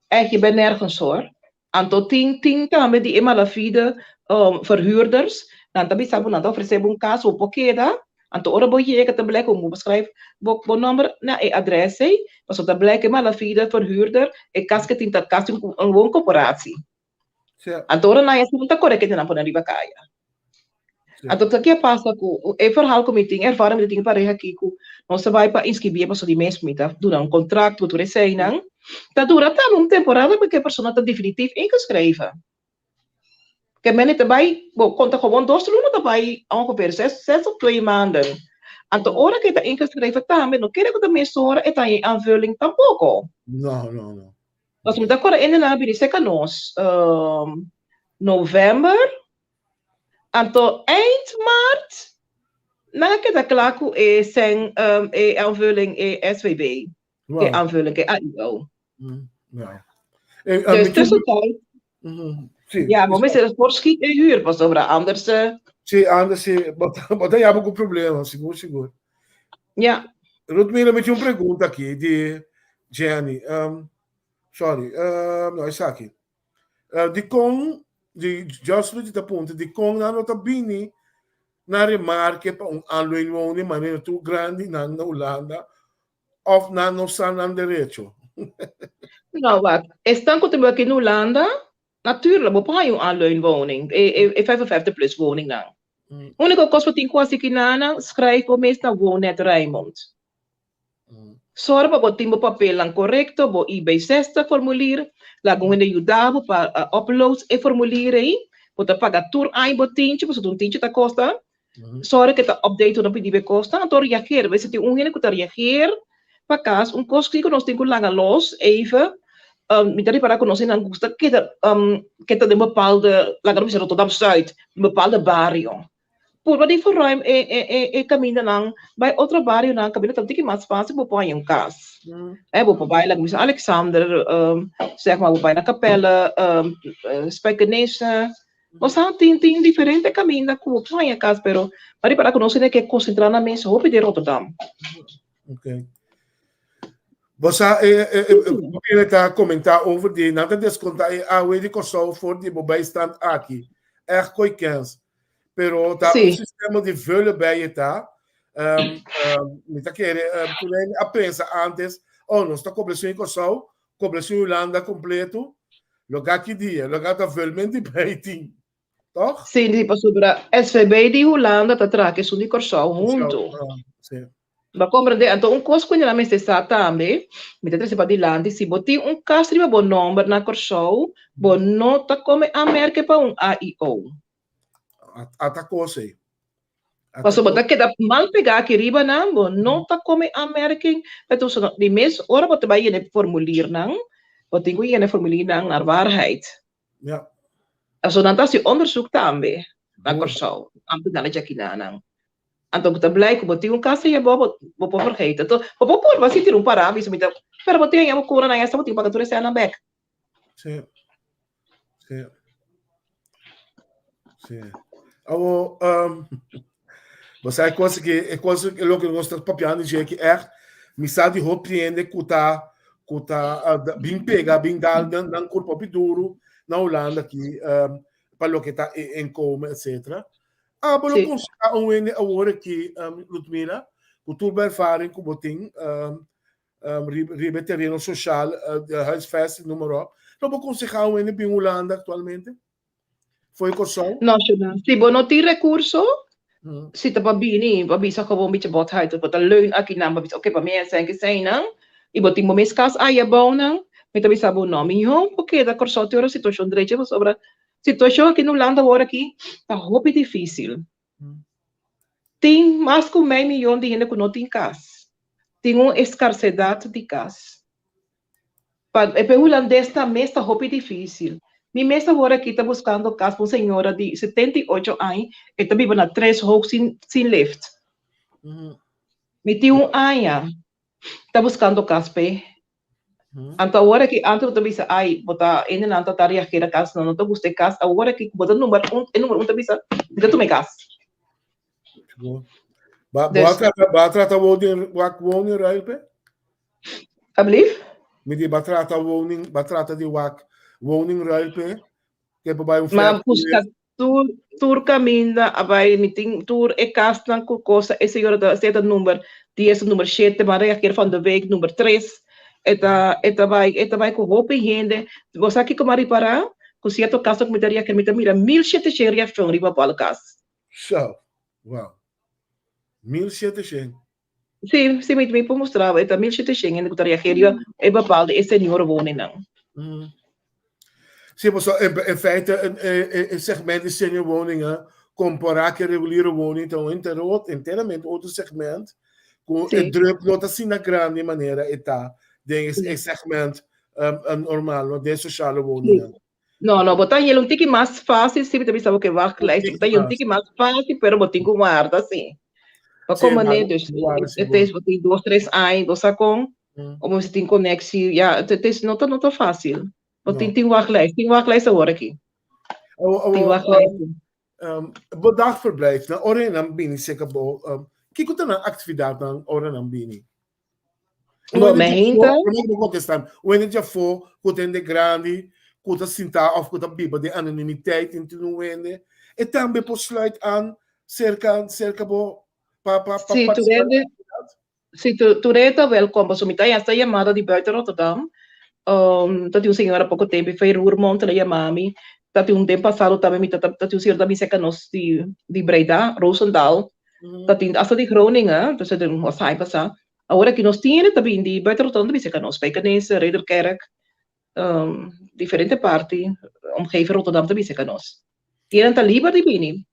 echt je bent nergens hoor. Anto tin tin tambe di e malafide verhuurders nan ta bisa bo nan ta ofrece bo un cas bo por keda anto ora bo yega ta blijk bo schrijf bo bo nomber na e adres ey pasobra ta blijk e malafide verhuurder e cas ke tin ta cas di un wooncorporatie. Anto ora nan ya ta kore kende nan pone riba kaya. Anto ta ke pasa ku e verhaal ku mi tin, ervaring mi tin pareha aki ku nos ta bai pa inskribí e pasobra di mes mi ta duna un kontrakt ku tur eseinan, ta dura tambe un temporada pa ke persona ta definitif ingeschreven. Ke mende ta bai, bo konta gewoon dos luna ta bai ongeveer zes, zes of twee maanden. Anto ora ke ta ingeschreven tambe no kere ku ta mesora e ta haña e aanvulling tampoko. No, no, no. Pasobra mi ta kòrda ende nan a bini serka nos novèmber, anto eind maart nan a keda kla ku e sèn e aanvulling e SVB, e aanvulling e AIO. Dus tussentijd, ja, bo mester voorschiet e huur pasobra anders. Sí, anders sí, bo ta yaba ku problema, sigur sigur. Ja. Ruth, mira, mi tin un pregunta aki di Jenny. Um, sorry, um, no, esaki. Uh, di kon, di Jocelyn di ta punta, di kon nan no ta bini na remarke pa un aanleunwoning manera tur grandi nan na Hulanda of nan no sa nan derecho? Nou, wat? Esnan ku ta biba aki na Hulanda, Natuurlijk, bo por haña un aanleunwoning, e e 55 plus woningnan. Úniko kos bo tin ku hasi kinanan, skrijf bo mes na Woonnet Rijnmond. Sòru pa bo tin bo papelnan korekto, bo IB60 formulier, laga un hende yuda bo pa upload e formulier ei. Bo ta paga tur aña bo tinchi, pasobra un tinchi ta kosta. Sòru ku e ta update ora pidi bo e kosnan, anto reageer. Mester tin un hende ku ta reageer pa kas, un kos kiko nos tin ku laga los even. Mi ta ripará ku nos hendenan gusta keda keda den bepaalde, laga nos bisa Rotterdam Zuid, den bepaalde bario. Purba di verruim e e e e kamindanan bai otro barionan kaminda ta un tiki mas fásil bo por haña un kas. E bo por bai laga bisa Alexander, sèg mar bo bai na Capelle, Spijkenisse. Nos a tin tin diferente kaminda ku bo por haña kas pero mi a ripará ku nos hende ke konsentrá nan mes hopi den Rotterdam. Okay. Bo sa, e, e, e, e, ta comenta over di, nan ta desconta e AW di Kòrsou for di bo bijstand aki. Echt koi kens. Pero ta un sistema di vullen bij je ta. Um, um, mi ta kere, um, toen hij a pensa antes, oh, nos ta koblesión in Kòrsou, koblesión Hulanda completo. Lo ga ki dia, lo ga ta vulmen di bij tin. Toch? Sí, di pasobra SVB di Hulanda ta traha ku esun di Kòrsou huntu. Sí. Bo a komprendé? Anto un kos ku nan mester sa tambe, mi ta trese padilanti, si bo tin un kas riba bo nòmber na Kòrsou, bo no ta kome aanmerking pa un AIO. Ata kos ei. Pasobra bo ta keda mal pegá aki riba nan, bo no ta kome aanmerking. Pasobra di mes ora bo ta bai yena e formuliernan, bo tin ku yena e formuliernan naar waarheid. Ja. Pasobra nan ta hasi onderzoek tambe na Kòrsou, ámtenaren djakinan. Anto bo ta blij ku bo tin un kas ei abou, bo bo por vergeten. Anto bo por purba si tira un pará bisa mi ta, pero bo tin haña bo kura nan esta bo tin ku paga tur e sènnan bèk. Sí. Sí. Sí. Awo, um, bo sa e kos ki, e kos ki loke nos ta papiando dje ki ègt, mi sa di hopi hende ku ta, ku ta uh, bin pega, bin dal nan, nan kurpa hopi duru na Hulanda aki, um, pa loke ta e inkomen, etcetera. Abo lo Sí. konsehá un hende awor aki, um, Ludmila, ku tur bo ervaring ku bo tin, um, um, riba, riba e tereno sosial, uh, de huisvesting, noem maar op. Lo bo konsehá un hende bin Hulanda aktualmente? Fo'i Kòrsou? No, Shona. Si bo no tin rekurso, si ta pa bini, pa bisa gewoon bichi bothuis, bo ta leun akinan, pa bisa, oké, pa mi esei ku eseinan, i bo tin bo mes kas aya bounan, mi ta bisa bo no. Mihó bo keda Kòrsou te ora situashon drecha pasobra Situashon aki na Hulanda awor aki ta hopi difísil. Tin mas ku mei miyon di hende ku no tin kas. Tin un eskarsedat di kas. Pa e hulandesnan mes ta hopi difísil. Mi mes awor aki ta buskando kas pa un señora di 78 aña, e ta biba na tres hoog sin sin lift. Mi tin un aña ta buskando kas p'e. Anto awor aki antes bo ta bisa ay bo ta hendenan ta ta reagera kas no no ta gusta e kas awor aki ku bo ta number un e number un ta bisa mi ta tuma e kas. Ba bo a trata bo a trata woning wak woning ruil pe? Alblief? Mi di ba trata woning ba trata di wak woning ruil pe? Ke bo bai un Ma flat buska Tur tur kaminda a bai mi tin tur e kasnan ku kosa e señora ta e ta number dies number shete ma reageer van de week number tres e ta e ta bai e ta bai ku hopi hende bo sa kiko mi a ripará ku sierto kasnan ku mi ta reageer mi ta mira 1700 reakshon riba bòl kas. Zo, wow. 1700. Sí, sí, mi, mi por mustra bo, e ta 1700 hende ku ta reageer riba e bepaalde e senior woningnan. Mm. Sí, paso in, in feite een, een, een segment di senior woningen compará ku e reguliere woning ta un entero, enteramente otro segment ku e Sí. druk no ta asina grandi manera e ta den e, e Sí. segment um, um, normal, no, den sociale Sí. woningen. No, no, bo ta hel un tiki mas fácil, sí, mi ta bisa bo ke wachtlijst, bo ta hel un tiki mas fácil, pero bo tin ku warda, sí. Pa Sí, komo maar ne, dus, warda, het sigur. is, bo tin dos, tres aña, bo sa kon, of bo tin connectie, ja, het, het is, no ta, no ta fácil. Bo tin, No. tin wachtlijst, tin wachtlijst awor aki. Awo, Tin awo, wachtlijst. um, bo dagverblijf, na ora nan bini serka bo, um, kiko ta nan aktividatnan ora nan bini? Bo, mi hende. Un hende djafó ku ta hende grandi, ku ta sintá òf ku ta biba den anonimiteit entre un hende, e tambe por sluit aan serka serka bo pa pa pa Sí, tur partisipá hende, sí, tur tur hende ta wèlkom, pasobra mi ta haña esta yamada di buiten Rotterdam. Um, ta tin un señora poko tempu fei Roermond el a yama mi. Ta tin un den pasado tambe mi ta ta tin un señora ta bin serka nos di di Breda, Roosendaal. Ta tin hasta di Groningen, dus het was aña pasá. Awor aki nos tin hende ta bin di buiten Rotterdam ta bin serka nos, Spijkenisse, Ridderkerk, um, diferente parti, omgeving Rotterdam ta bin serka nos. I nan ta liber di bini.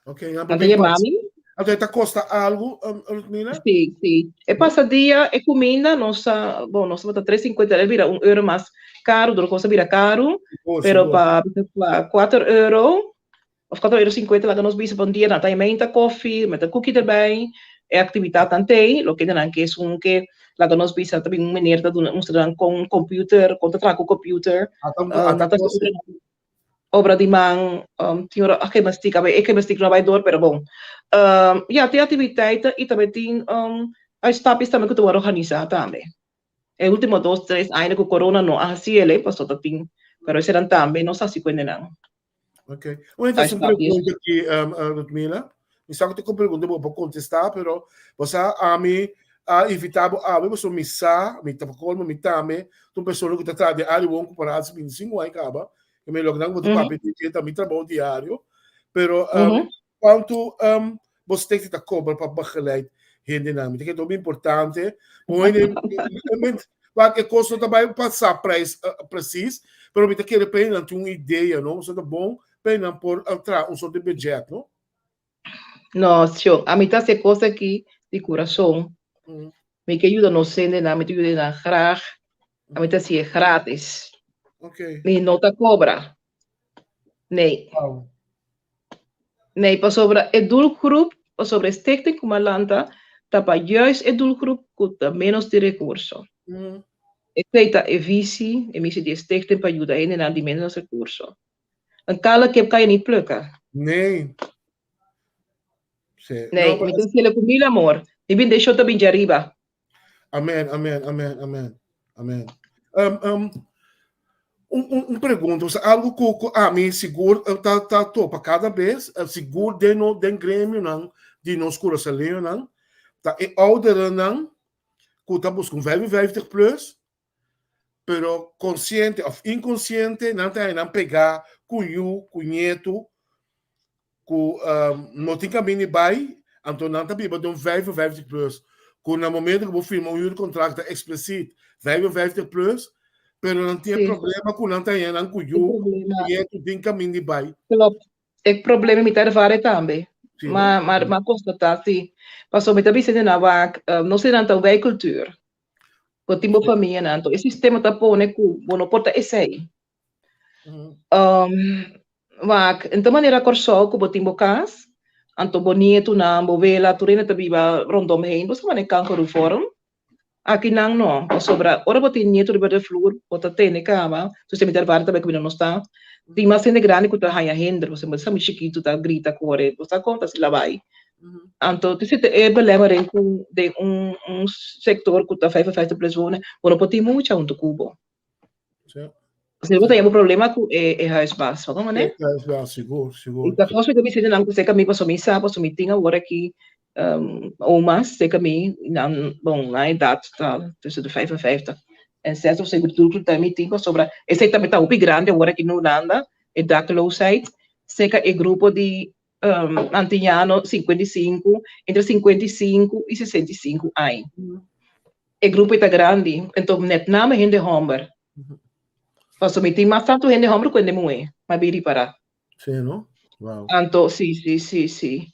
Ok, nan Nan ta por bin yama mi. Anto ta kosta algu, Rutmina? Si, si. E pasadia, e kuminda, nos a, bon, nos tabata 3,50, el bira €1 mas karu, dor kos a bira karu, pero pa €4, of €4,50 laga nos bisa pa un dia, nan ta meinta kofi, meta kuki erbij, e aktividatnan t'ei, loke nan ke esun ke laga nos bisa ta bin un meneer ta duna mustra nan kon computer, kon ta traha ku computer, nan ta obra di man, tin ora gimnastiek, awe e gimnastiek no a bai door, pero bon. Ya, tin activiteiten y tambe tin uitstapjes tambe cu ta worde organisa tambe. E ultimo dos, tres aña cu corona no a haci el, pasobra ta tin, pero esenan tambe nos haci cu hendenan. Ok. Un interesante pregunta aki, Ludmila. Mi sa cu ta con pregunta bo por contesta, pero bo sa ami a invita bo awe pasobra mi sa, mi ta pa colmo, mi tambe ta un persona cu ta traha den área won cu por haci 25 aña caba. Ke mi loke nan cu bo ta papia di dje ta mi trabou diario. Pero cuanto bo stichting ta cobra pa begeleid hendenan? Mi ta kere ta hopi importante. Un hende, wak e cos no ta bay pa sa prijs precies, pero mi ta kere pa hendenan tin un idea, no? Pasobra ta bon pa hendenan por traha un soort di budget, no? No, sho, ami ta hasi e kos aki di kurason. Mi ke yuda nos hendenan, mi ta yuda nan graag. Ami ta hasié gratis. Mi no ta kobra. Nee. Nee, pasobra e doelgroep, pasobra e stichting ku mi a lanta ta pa juist e doelgroep ku ta ménos di rekurso. Esei ta e visi, e misi di e stichting pa yuda hendenan di ménos rekurso. Een kale kip kan je niet plukken. Nee. Sí. Nee, no, mi ta hasié ku mil amor. Mi bendishon ta bin djariba. Amen, amen, amen, amen, amen. Un pregunta, o algo ku, ku ami sigur ta, ta topa kada bes, sigur den, no, den gremionan di nos Curaçaoleñonan, ta e ouderennan ku ta buska un 55 plus, pero konsiente òf inkonsiente nan ta haña nan pegá ku yu, ku ñetu, ku no tin kaminda di bai, anto nan ta biba den un 55 plus, ku na momento ku bo firma un huurcontract ta eksplisit 55 plus, pero nan tin e problema ku nan ta haña nan ku yu, ku ñetu tin kaminda di bai. Klopt. E problema mi ta ervara tambe. Ma, ma, ma constata, si. Pasobra mi ta bisa den nan wak, nos nan ta un wijkcultuur. Bo tin bo famianan, anto e sistema ta pone ku bo no por ta esei. Wak, en ta manera Kòrsou ku bo tin bo kas, anto bo nietunan, bo wela, tur hende ta biba rondom heen, bo sa manera kangeroevorm. Aki nan no, pasobra ora bo tin nietu riba de flur, bo ta tene kaba, dus mi ta ervara tambe ku mi no ta, tin mas hende grandi ku ta haña hinder, pasobra bo sa mi chikitu ta grita kore, bo sa kon ta asina bai. Anto te zit e belemmering ku den un un sector ku ta 55 plus wonen, bo no por tin mucha huntu ku bo. Sí. Asina bo ta haya bo problema ku e e huisbaas, wak manera? E huisbaas, sigur, sigur. I ta kos mi ta bisa nan ku seka mi pasobra mi sa pasobra mi tin awor aki oma's seka mi, nan bon nan edat ta tussen de 55 en 60 of segun tur ku ta mi tin pasobra esei tambe ta hopi grandi awor aki na Hulanda, e dakloosheid, seka e grupo di Antiñano 55, entre 55 i 65 aña. E grupo ta grandi, enton net name hende hòmber. Pasobra mi tin mas tantu hende hòmber ku hende muhé, mi a bin ripará. Sí, no? Wow. Anto, sí, sí, sí, sí.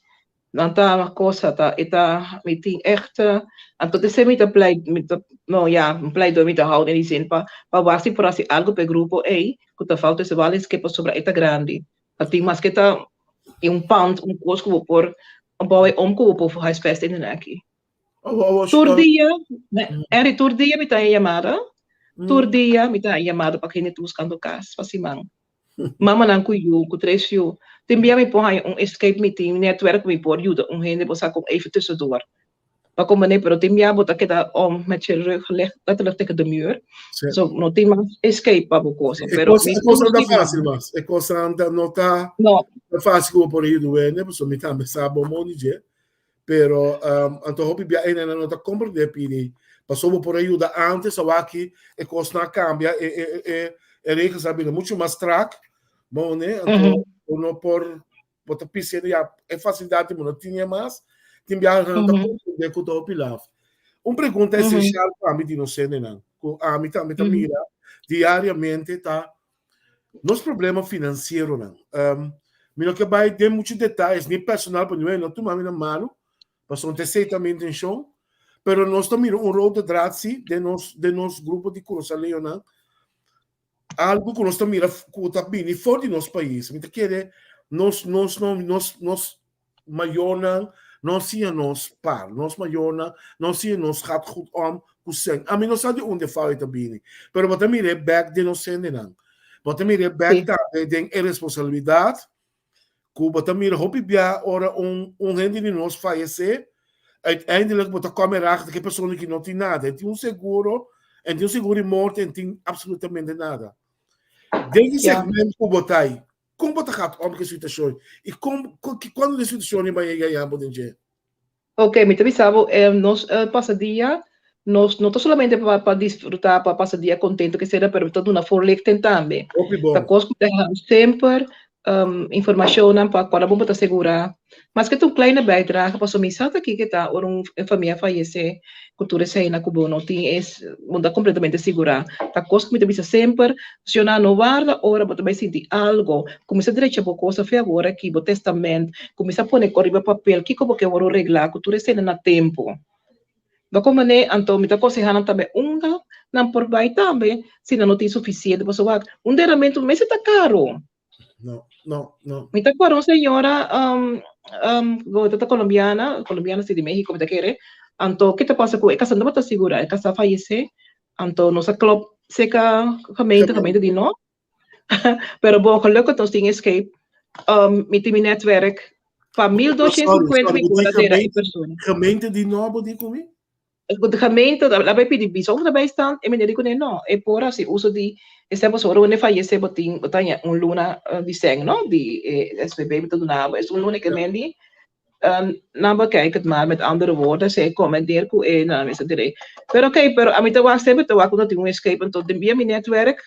Nan ta cosa ta, e ta, mi tin echt, anto te mi ta pleit, mi ta, no ya, un pleidooi mi ta hou den die zin pa, pa wak si por hasi algo pa e grupo ei, ku ta falta ese wal eskepa pasobra e ta grandi. Pa tin maske ta un pand, un kos ku bo por bouw om ku bo por huisvest in den aki. Tur dia, Henry, tur dia mi ta haña yamada. Tur dia mi ta haña yamada pa hende ta buskando kas pa siman. Mamanan ku yu, ku tres yu. Tin bia mi por haña un escape, mi tin netwerk ku mi por yuda un hende, bo sa kon even tussendoor. Pa komprendé, pero tin bia bo ta keda om met je rug letterlijk tegen de muur. Sí. So no tin mas escape pa bo cosa. E Pero cosa, mi e cosa no ta tur siman- fácil mas. E cosa no ta No, ta fácil como por ir duende, pasobra mi tambe sa bo mondi dje. Pero um, anto hopi bia ene no ta comprende pidi. Pasobra bo por a yuda antes, awaki e cosnan a cambia, e, e, e, e regels a bira mucho mas strak. Bon, ne? Anto bo no por Bo ta pisiendo ya e facilidad di bo no tin mas, tin biaha nan ta comprende cu ta hopi laf. Un pregunta esencial pa mi di nos hendenan, cu ami tambe ta mira diariamente ta nos problema financieronan. Mi no ke bai den muchu detayes ni personal pa niun no tuma mi na malu, pasobra no ta esei ta mi intenshon, pero nos ta mira un rode draad si den nos den nos grupo di Kurasaleonan, algu ku nos ta mira ku ta bini for di nos pais. Mi ta kere nos nos no nos nos mayornan no siña nos par, nos mayornan no siña nos gaat goed om ku sèn. Ami no sa di unda e fout ta bini, pero bo ta mir'é bèk den nos hendenan. Bo ta mir'é bèk tambe den e responsabilidat ku bo ta mira hopi bia ora un un hende di nos fayesé, uiteindelijk bo ta kòm erachter ku e persona aki no tin nada. E tin un seguro, e tin un seguro di morto, e tin absolutamente nada. Den e segmento ku bo ta ei, Kon bo ta gaat om ku e situashon i kon kuando den situashon riba yega ya bo den dje? Ok, mi ta bisa bo, nos pasa dia, nos no ta solamente pa pa disfruta, pa pasa dia kontento ke sera, pero ta duna voorlichting tambe. Hopi bon. Ta kos ku ta hasi semper, informashonnan pa kual bo ta segura. Maske ta un kleine bijdrage, pasobra mi sa ta kiko ta ora un famia fayesé, ku tur eseinan ku bo no tin es, bo no ta kompletamente sigurá. Ta kos ku mi ta bisa semper, Sjoná, no warda ora bo ta bai sinti algo, kuminsá drecha bo kos afe awor aki, bo testament, kuminsá pone kos riba papel, kiko bo ke wòrdu reglá ku tur eseinan na tempu. Bo komprendé? Anto mi ta konsehá nan tambe unda nan por bai tambe si nan no tin sufisiente, pasobra wak, un deramentu mester ta karu. No, no, no. Mi ta acuerdo un señora, um, um, ta colombiana, colombiana si di México, mi ta kere. Anto, ke ta pasa ku e casa no tabata sigura, e casa a fallece. Anto, nos a klop seca gemeente, gemeente di no. Pero bon, gelukkig nos tin escape. Um, mi tin mi netwerk. Pa 1250 mi por a dera e persona. Gemeente di no, bo di ku mi? De gemeente a bai pidi bijzondere bijstand e meneer di kuné no, e por hasi uso di esei pasobra ora wende fayesé bo tin bo ta haña un luna di sèn no di e SVB bo ta duna bo esun luna ke men di nan bekijk het maar met andere woorden si e komenteer ku e nan mester direi pero oké pero ami ta wak semper ta wak ku no tin un escape anto den bia mi netwerk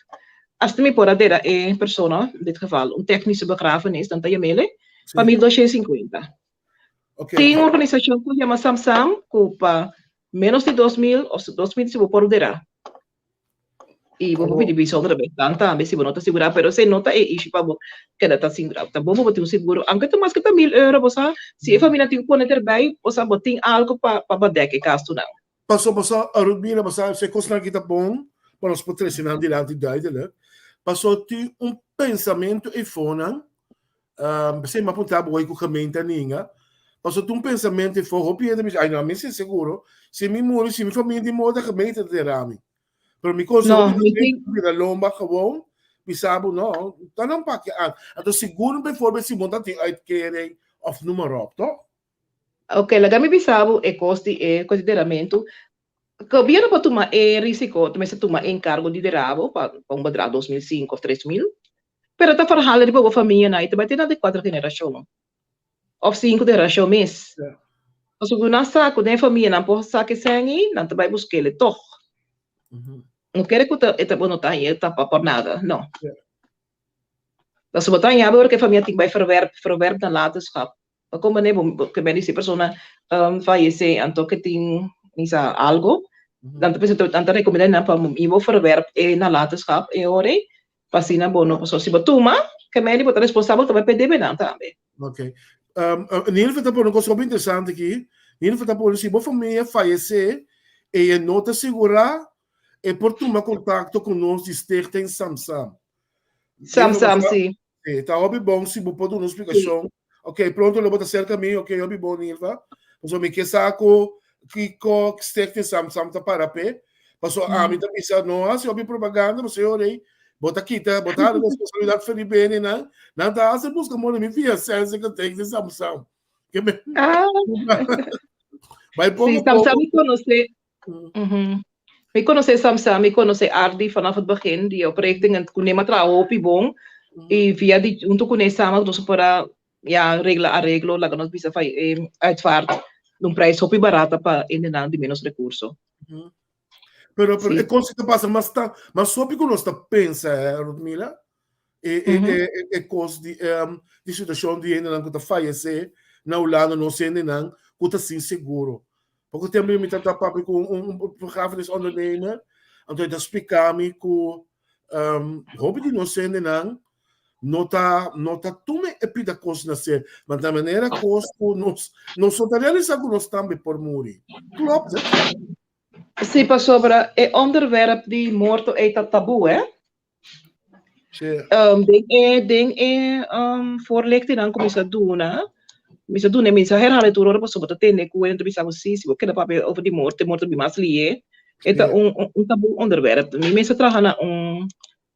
asta mi por a dera e persona in dit geval un technische begrafenis nan ta yam'ele pa 1250. Okay. Tin un organisashon ku yama Samsam ku pa menos di 2000 of 2000 si bo por dera. I bo por pidi bijzondere bijstand tambe si bo no ta sigurá, pero esei no ta e issue pa bo keda ta sigurá. Ta bon pa bo tin un seguro, aunke ta maske ta 1000 euro, bo sa, si e familia tin ku pone derbij, bo sa bo tin algo pa pa dek e gastunan. Paso paso Rudmila bo sa si e kosnan aki ta bon pa nos por trese nan dilanti duidelijk. Paso tin un pensamentu eifonan P'esei mi a puntra bo hoy ku gemeente a ninga. Pasobra tin un pensamentu ei for hopi hende a bisa, ai no, ami si seguro, si mi muri, si mi famia tin morto, gemeente ta dera mi. Pero mi konseho No, di mi gemeente tin. ta bira lomba gewoon, bisa bo no, ta nan paki an. Anto sigur bijvoorbeeld si bo ta tin uitkering of noem maar op, toch? Oké, laga mi bisa bo e kos di e kos di deramentu. Gobierno por tuma e risiko, mester tuma e enkargo di dera bo pa un bedrag 2005 of 3000, Pero ta verhaal riba bo famianan i ta bai te na di kuater generashon òf sinku generashon mes. Pasobra ku nan sa ku den e famianan por sa ke sèn ei, nan ta bai busk'el tòg. No kere ku ta e ta bo no ta haña e tapa por nada, no. Pasobra bo ta haña ora ku e famia tin ku bai verwerp, verwerp nalatenschap. Pa kon manera bo ke mende si persona fayesé anto ke tin misa algo, nan ta pensa nan ta rekomendá nan pa mi bo verwerp e nalatenschap e ora ei, pa asina bo no pasobra si bo tuma ke mende bo ta responsabel tambe pa e debenan tambe. Ok. Nilva ta pone un kos hopi interesante aki. Nilva ta pone si bo famia fayesé i e no ta sigurá, e por tuma kontakto ku nos di Stichting Samsam. Samsam, si. Sí, ta hopi bon si bo por duna un splikashon. Ok, pronto lo bo ta serka mi. Ok, hopi bon, Nilva. Pasobra mi ke sa ku kiko Stichting Samsam ta para p'e. Pasobra ami ta bisa no hasi hopi propaganda, pasobra e ora ei bo ta kita, bo ta hala responsabilidat for di benenan. Nan ta hasi buska moda mi fia sense ku Stichting Samsam. Ke me Ah. Bai Sí, poko Samsam poko. mi konosé. Mi konosé Samsam, mi konosé Ardi vanaf het begin, di oprichting en kuné mi a traha hopi bon i via di huntu kuné samen nos a por a ya regla areglo laga nos bisa pa e uitvaart na un prijs hopi barata pa hendenan di menos rekurso. Pero pero Sí. e kos ta pasa mas ta mas hopi ku nos ta pensa eh Rudmila. E e e e kos di di situashon di hendenan ku ta fayesé na Hulanda nos hendenan ku ta sin seguro. Poko tempu mi ta papia ku un begrafenisondernemer, anto e ta splika mi ku hopi di nos hendenan. no ta no ta tuma e pida kos na ser, ma ta manera kos ku nos nos no ta realisa ku nos tambe por muri. Klopt het? Sí, pasobra e onderwerp di morto ei ta taboe, hè? Sí. Den e den e voorlichtingnan ku mi sa duna, mi sa duna e mensahe herhal tur ora pasobra bo ta tende ku hende ta bisa bo si, si bo keda papia over di morto, e morto ta bin mas lié. E ta un un taboe onderwerp. Mi mes a traha na un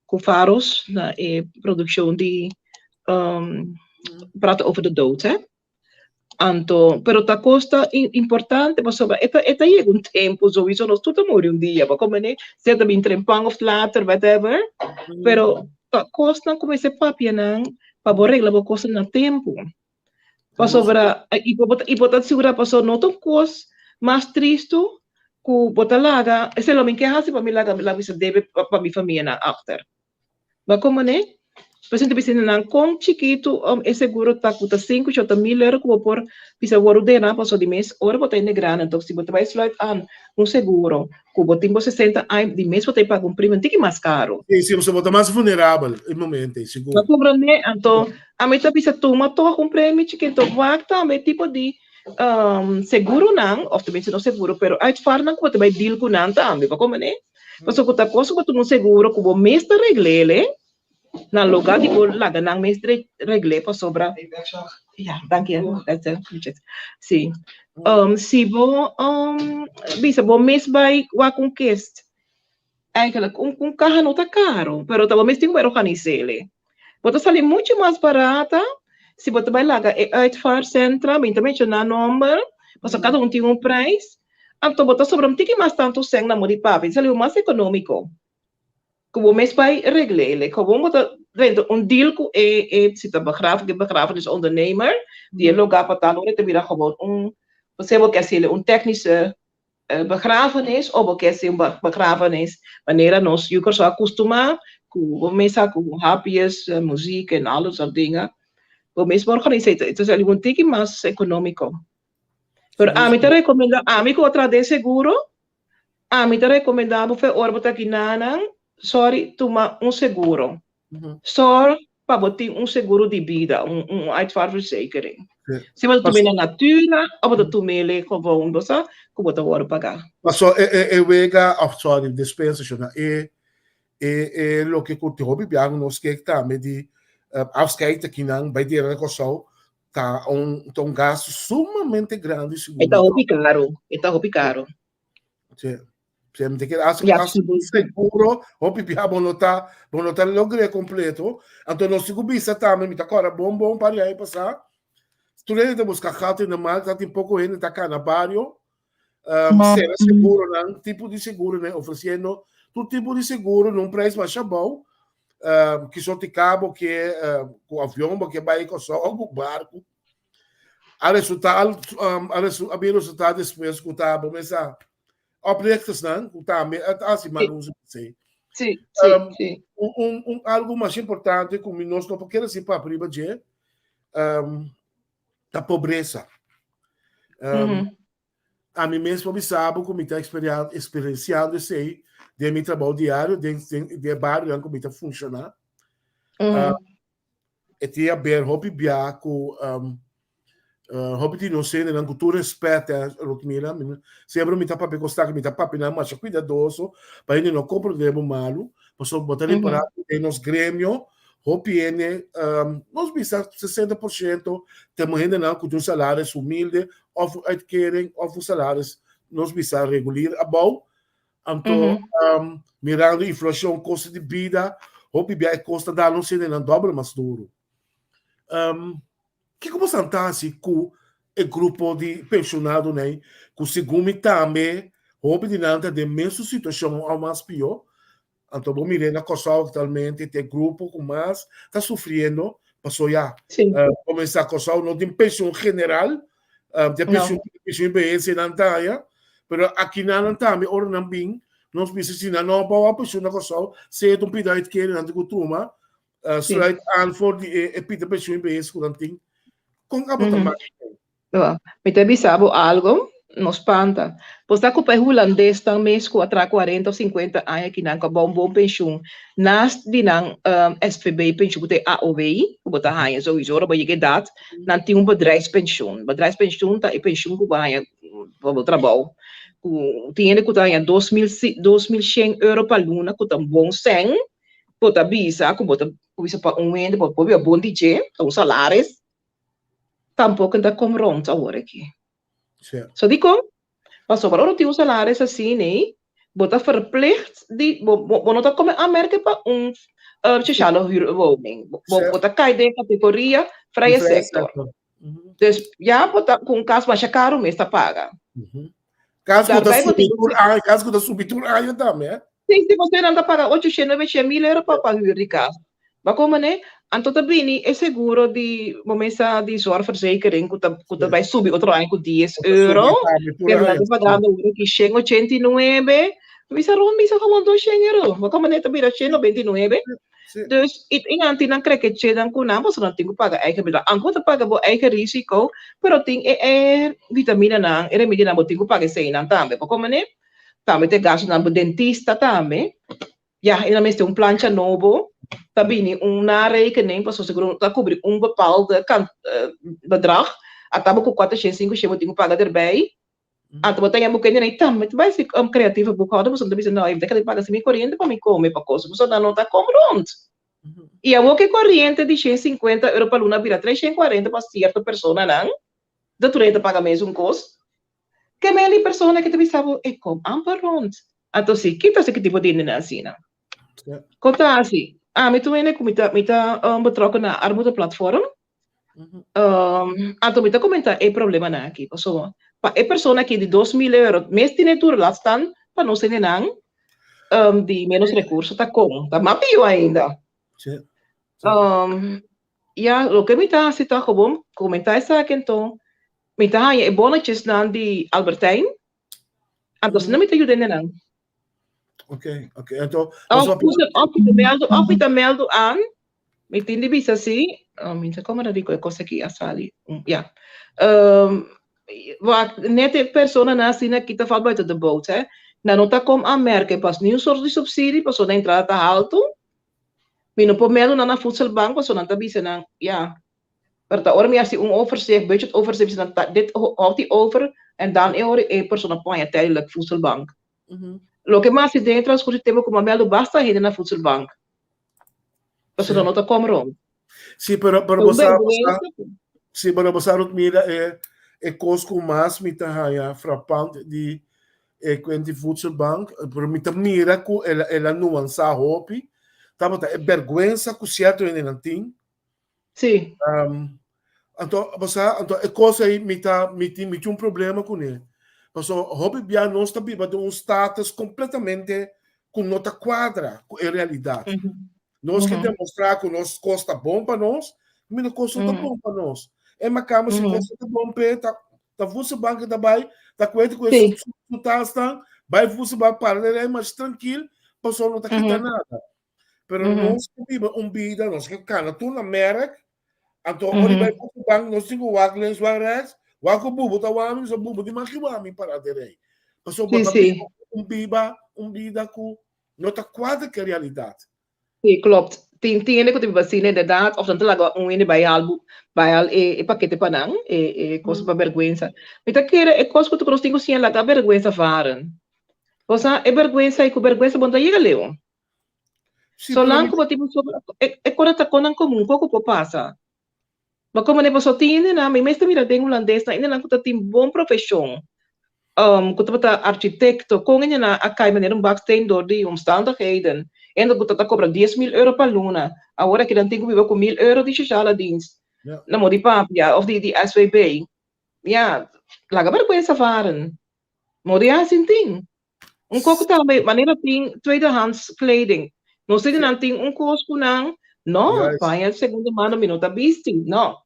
ku Faros na e produkshon di Praten over de dood, hè. Anto, pero ta kos ta importante pasobra e ta e ta yega un tempu souiso nos tur ta muri un dia, bo komprende? Sea ta bin trempan of later, whatever, pero ta kosnan ku mester papia nan pa bo regla bo kosnan na tempu. Pasobra i bo i bo ta sigurá pasobra no ta un kos mas tristu ku bo ta laga, esei lo mi ke hasi pa mi laga laga bisa debe pa mi famianan after. Bo komprende? Por esei ta bisa nan kon chikitu e seguro ta ku ta sinku shota mil euro ku bo por bisa wòrdu dena pasobra di mes ora bo ta hende grandi anto si bo ta bai sluit aan un seguro ku bo tin bo sesenta aña di mes bo ta paga un prima un tiki mas karu. Si, si, pasobra bo ta mas vulnerabel e momento ei, sigur. Bo komprende? Anto ami ta bisa tuma tòg un premio chikitu wak tambe e tipo di seguronan òf tenminste no seguro pero uitvaartnan ku bo ta bai deal ku nan tambe, bo komprende? Pasobra ku ta kos ku bo tuma un seguro ku bo mes ta regl'el na lugar di bo laga nan mes regl'é pasobra ya danki si si bo bisa bo mes bai wak un kist eigenlijk un kaha no ta karo pero ta bo mes tin ku bai organis'el bo ta sali mucho mas barata si bo ta bai laga e uitvaartcentra mi ta menshoná nomber pasobra kada un tin un prijs Anto bo ta sobra un tiki mas tantu sèn na muri papi, ta sali bo mas ekonómiko ku bo mes bai regl'é. Kobon bo ta drenta un deal ku e e si ta begraf ku e begrafenisondernemer di e lugá pa tal ora e ta bira kobon un sea bo ke hasiel un tèknische begrafenis òf bo ke hasi un begrafenis manera nos yu Kòrsou a kustumá ku bo mes sa ku hapjes, muziek en al dat soort dingen. Bo mes por organis'é, ta sali bo un tiki mas ekonómiko. Pero ami ta recomenda, ami cu a traha den seguro, ami ta recomenda bo fe ora bo ta aki nanan, sorry, tuma un seguro. Zorg pa bo tin un seguro di bida, un un uitvaartverzekering. Si bo ta tum'e na natura of bo ta tum'e gewoon, bo sa cu bo ta wordo paga. Paso e e e wega, of sorry, despensa shona, e e e loke cu tin hopi biaha cu nos kek tambe di afscheid akinan bay dera na Kòrsou, Ta un, ta un gasto sumamente grandi sigur. E ta hopi caro, e ta hopi caro. Sí. Sí, mi te kere haci un gasto seguro, hopi bia bo no ta, bo no ta logr'é completo. Anto nos tin cu bisa tambe, mi ta corda bon bon par di aña pasá, tur hende ta busca gat in de markt, ta tin poco hende ta cana bario, um, sera seguronan, tipo di seguronan, ofreciendo tur tipo di seguro na un prijs masha abou, um, ki sorti cabo ke um, ku avion bo ke bai Kòrsou of ku barku. A resulta, um, a, resu, a bin resulta despues ku ta bo mesa oprichtersnan ku tambe a hasi mal uso di esei. Sí, sí, Um, sí. un, un, un algo mas importante ku mi nos no por kere si papia riba dje, um, ta pobresa. Um, mm -hmm. A mi mes por bisa bo ku mi ta eksperensiando esei den mi trabou diario, den, den, den e barionan ku mi ta funshoná. Mm -hmm. uh, e tin a ber hopi bia ku um, uh, hopi di nos hendenan ku tur respet, eh, Rutmila, mi, sempre mi ta papia kos mi ta papia nan masha kuidadoso pa hende no komprendé bo malu, pasobra bo ta repará mm -hmm. den nos gremio Hopi hende, nos bisa 60% ta hendenan ku tin un salaris humilde òf un uitkering òf un salaris nos bisa regulier abou. Anto mirando inflashon, kosto di bida, hopi bia e kos ta dal nos hendenan dòbel mas duru. Kiko boso ta hasi ku e grupo di penshonadonan ku segun mi tambe hopi di nan ta den mesun situashon òf mas pió? Anto bo mir'é na Kòrsou aktualmente ta e grupo ku mas ta sufriendo paso ya Sí. komensá Kòrsou no tin penshon general, tin No. penshon penshon di behes nan ta haña, pero akinan nan tambe ora nan bin nos bisa si nan no a bawa penshon na Kòrsou sea ta un pida uitkering nan tin ku tuma, Sí. sluit aan for di e pida penshon di behes ku nan tin. Kon abo ta Mhm. maki? Mi ta bisa bo algo. No spanta. Bo sa ku pa e hulandesnan mes ku a traha kuarenta òf sinkuenta aña aki nan ku a bou un bon penshun naast di nan SVB penshun ku ta e AOW ku bo ta haña souiso ora bo yega edat nan tin un bedrijfspensioen. Bedrijfspensioen ta e penshun ku bo haña pa bo trabou ku tin hende ku ta haña 2000 2100 euro pa luna ku ta un bon sèn bo ta bisa ku bo ta bisa pa un hende bo por biba bon di dje ta un salaris tampoko ta kom rond awor aki. Sí. So dikon? Pasobra ora bo tin un salaris asina, bo ta verplicht di, bo, bo, bo no ta kome aanmerking pa un uh, sociale huurwoning. Bo, bo, Sí. bo ta kai den kategoria vrije Vrije sector. sector. Mhm. Dus ja, bo ta ku un kas masha karu mes ta paga. Mhm. Kas ku ta Daarbij bo subi tin tur aña, kas ku ta subi tur aña tambe, eh? Sí, sí, pasobra nan ta paga 800, 900 mil euro pa pa huur di kas. Bo a komo ne? Anto ta bini e seguro di bo mesa di zorgverzekering ku ta ku ta bai subi otro aña ku dies euro. Pero nan ta pagando awor aki shen ochenta i nuebe. Mi bisa rond bisa gewoon dos shen euro. Bo a komo ne ta bira shen noventa i nuebe. Dus i i nan tin nan krekeche nan ku nan pasobra nan tin ku paga eigen bedrag. Aunke bo ta paga bo eigen risiko pero tin e e vitaminanan e remedionan bo tin ku paga eseinan tambe. Bo a komo ne? Tambe ta e gastunan bo dentista tambe. Ya, e nan mester un plancha nobo, ta bini un narekening, pasobra seguro ta kubri un bepaalde kan bedrag, a taba ku kuatershen, sinkushen bo tin ku paga derbij, anto bo ta yama bo kende i tambe ta bai si creatieve boekhouder, pasobra nan ta bisa no, e ta kere paga si mi koriente pa mi kome pa kos, pasobra nan no ta kom rond. I awor ku e koriente di shen sinkuenta euro pa luna a bira treshen kuarenta pa sierto personanan, de tur hende ta paga mesun kos, Ke meli persona ke ta bisa bo e kom amper rond. Anto si, kita si ki tipo di hendenan asina? Kon ta hasi? Ami tur hende ku mi ta mi ta betrokken na armoedeplatform, anto mi ta komenta e problemanan aki. Pasobra pa e persona aki di 2000 euro mes tene tur laat staan pa nos hendenan di menos rekurso ta kon, ta mas pió ainda. Ya, loke mi ta hasi ta gewoon komentá esaki anto mi ta haña e bonnetjesnan di Albert Heijn, anto asina mi ta yuda hendenan. Ok, ok. Anto, Of of mi ta mèldu, of mi ta mèldu aan, mi tin di bisa si, mi no sa komo ta di ku e kos aki a sali, ya. Wak, net e personanan asina aki ta val buiten de boot, hè. Nan no ta kom aanmerking pa niun sort di subsidie, pasobra nan entrada ta haltu. Mi no por mèldu nan na voedselbank pasobra nan ta bisa nan, ya, pero ta ora mi hasi un overzicht, budget overzicht, bisa nan ta dit houdt die over en dan e ora e persona por haña tijdelijk voedselbank. Loke mi hasi den e transcurso di tempo ku mi a mèldu basta hende na voedselbank pasobra nan no ta kom rond. Sí, pero, pero Un bo sa, bo sa, bergwensa. sí, pero bo sa Rutmira, e, e kos ku mas mi ta haña frappant di e kuent di voedselbank, pero mi ta mira ku el a, el a nuansá hopi, tabata e bergwensa ku sierto hendenan tin. Sí. Um, anto, bo sa, anto e kos ei mi ta, mi tin, mi tin un problema kuné. Paso hopi bia nos ta biba den un status kompletamente ku no ta kuadra ku e realidat. Nos ke demostrá ku nos kos ta bon pa nos, mi no kos no ta bon pa nos. E makamba si kos no ta bon p'e, ta ta voedselbank e ta bai, ta kuenta ku e su su su tasnan, bai voedselbank para den rei mas trankil, pasobra no ta kita nada. Pero nos ke biba un bida, nos ke kana tur na merk, anto ora di bai voedselbank nos tin ku wak links, wak rechts, wak ku bubu ta wami, pasobra bubu di maki wami para den rei. Pasobra bo ta biba un biba un bida ku no ta kuadra ku e realidat. Sí, klopt. Tin tin hende ku ta biba asina inderdaad, òf nan ta laga un hende bai haal bu bai haal e e pakete pa nan, e e kos pa bèrgwensa. Mi ta kere e kos ku nos tin ku siña laga bèrgwensa varen. Bo sa e bèrgwensa ei ku bèrgwensa bo no ta yega leu. Sí, pero Solange mi ku bo tin pasobra e e kos ta konan komun, koko por pasa. Ma komo ne paso tin hendenan, mi mes ta mira den hulandes nan, hendenan ku ta tin bon profeshon, ku tabata architekto, kon hendenan a kai manera un baksteen dor di omstandigheden, hende ku ta ta kobra 10.000 euro pa luna, awor aki nan tin ku biba ku 1.000 euro di sociale dienst, na mo di papia òf di SVB. Ya, laga bèrgwensa varen. Mo di hasin tin. Un koko tambe, manera tin tweedehands kleding. Nos tin nan tin un kos ku nan, no, paña di segunda mano mi no ta bisti, no.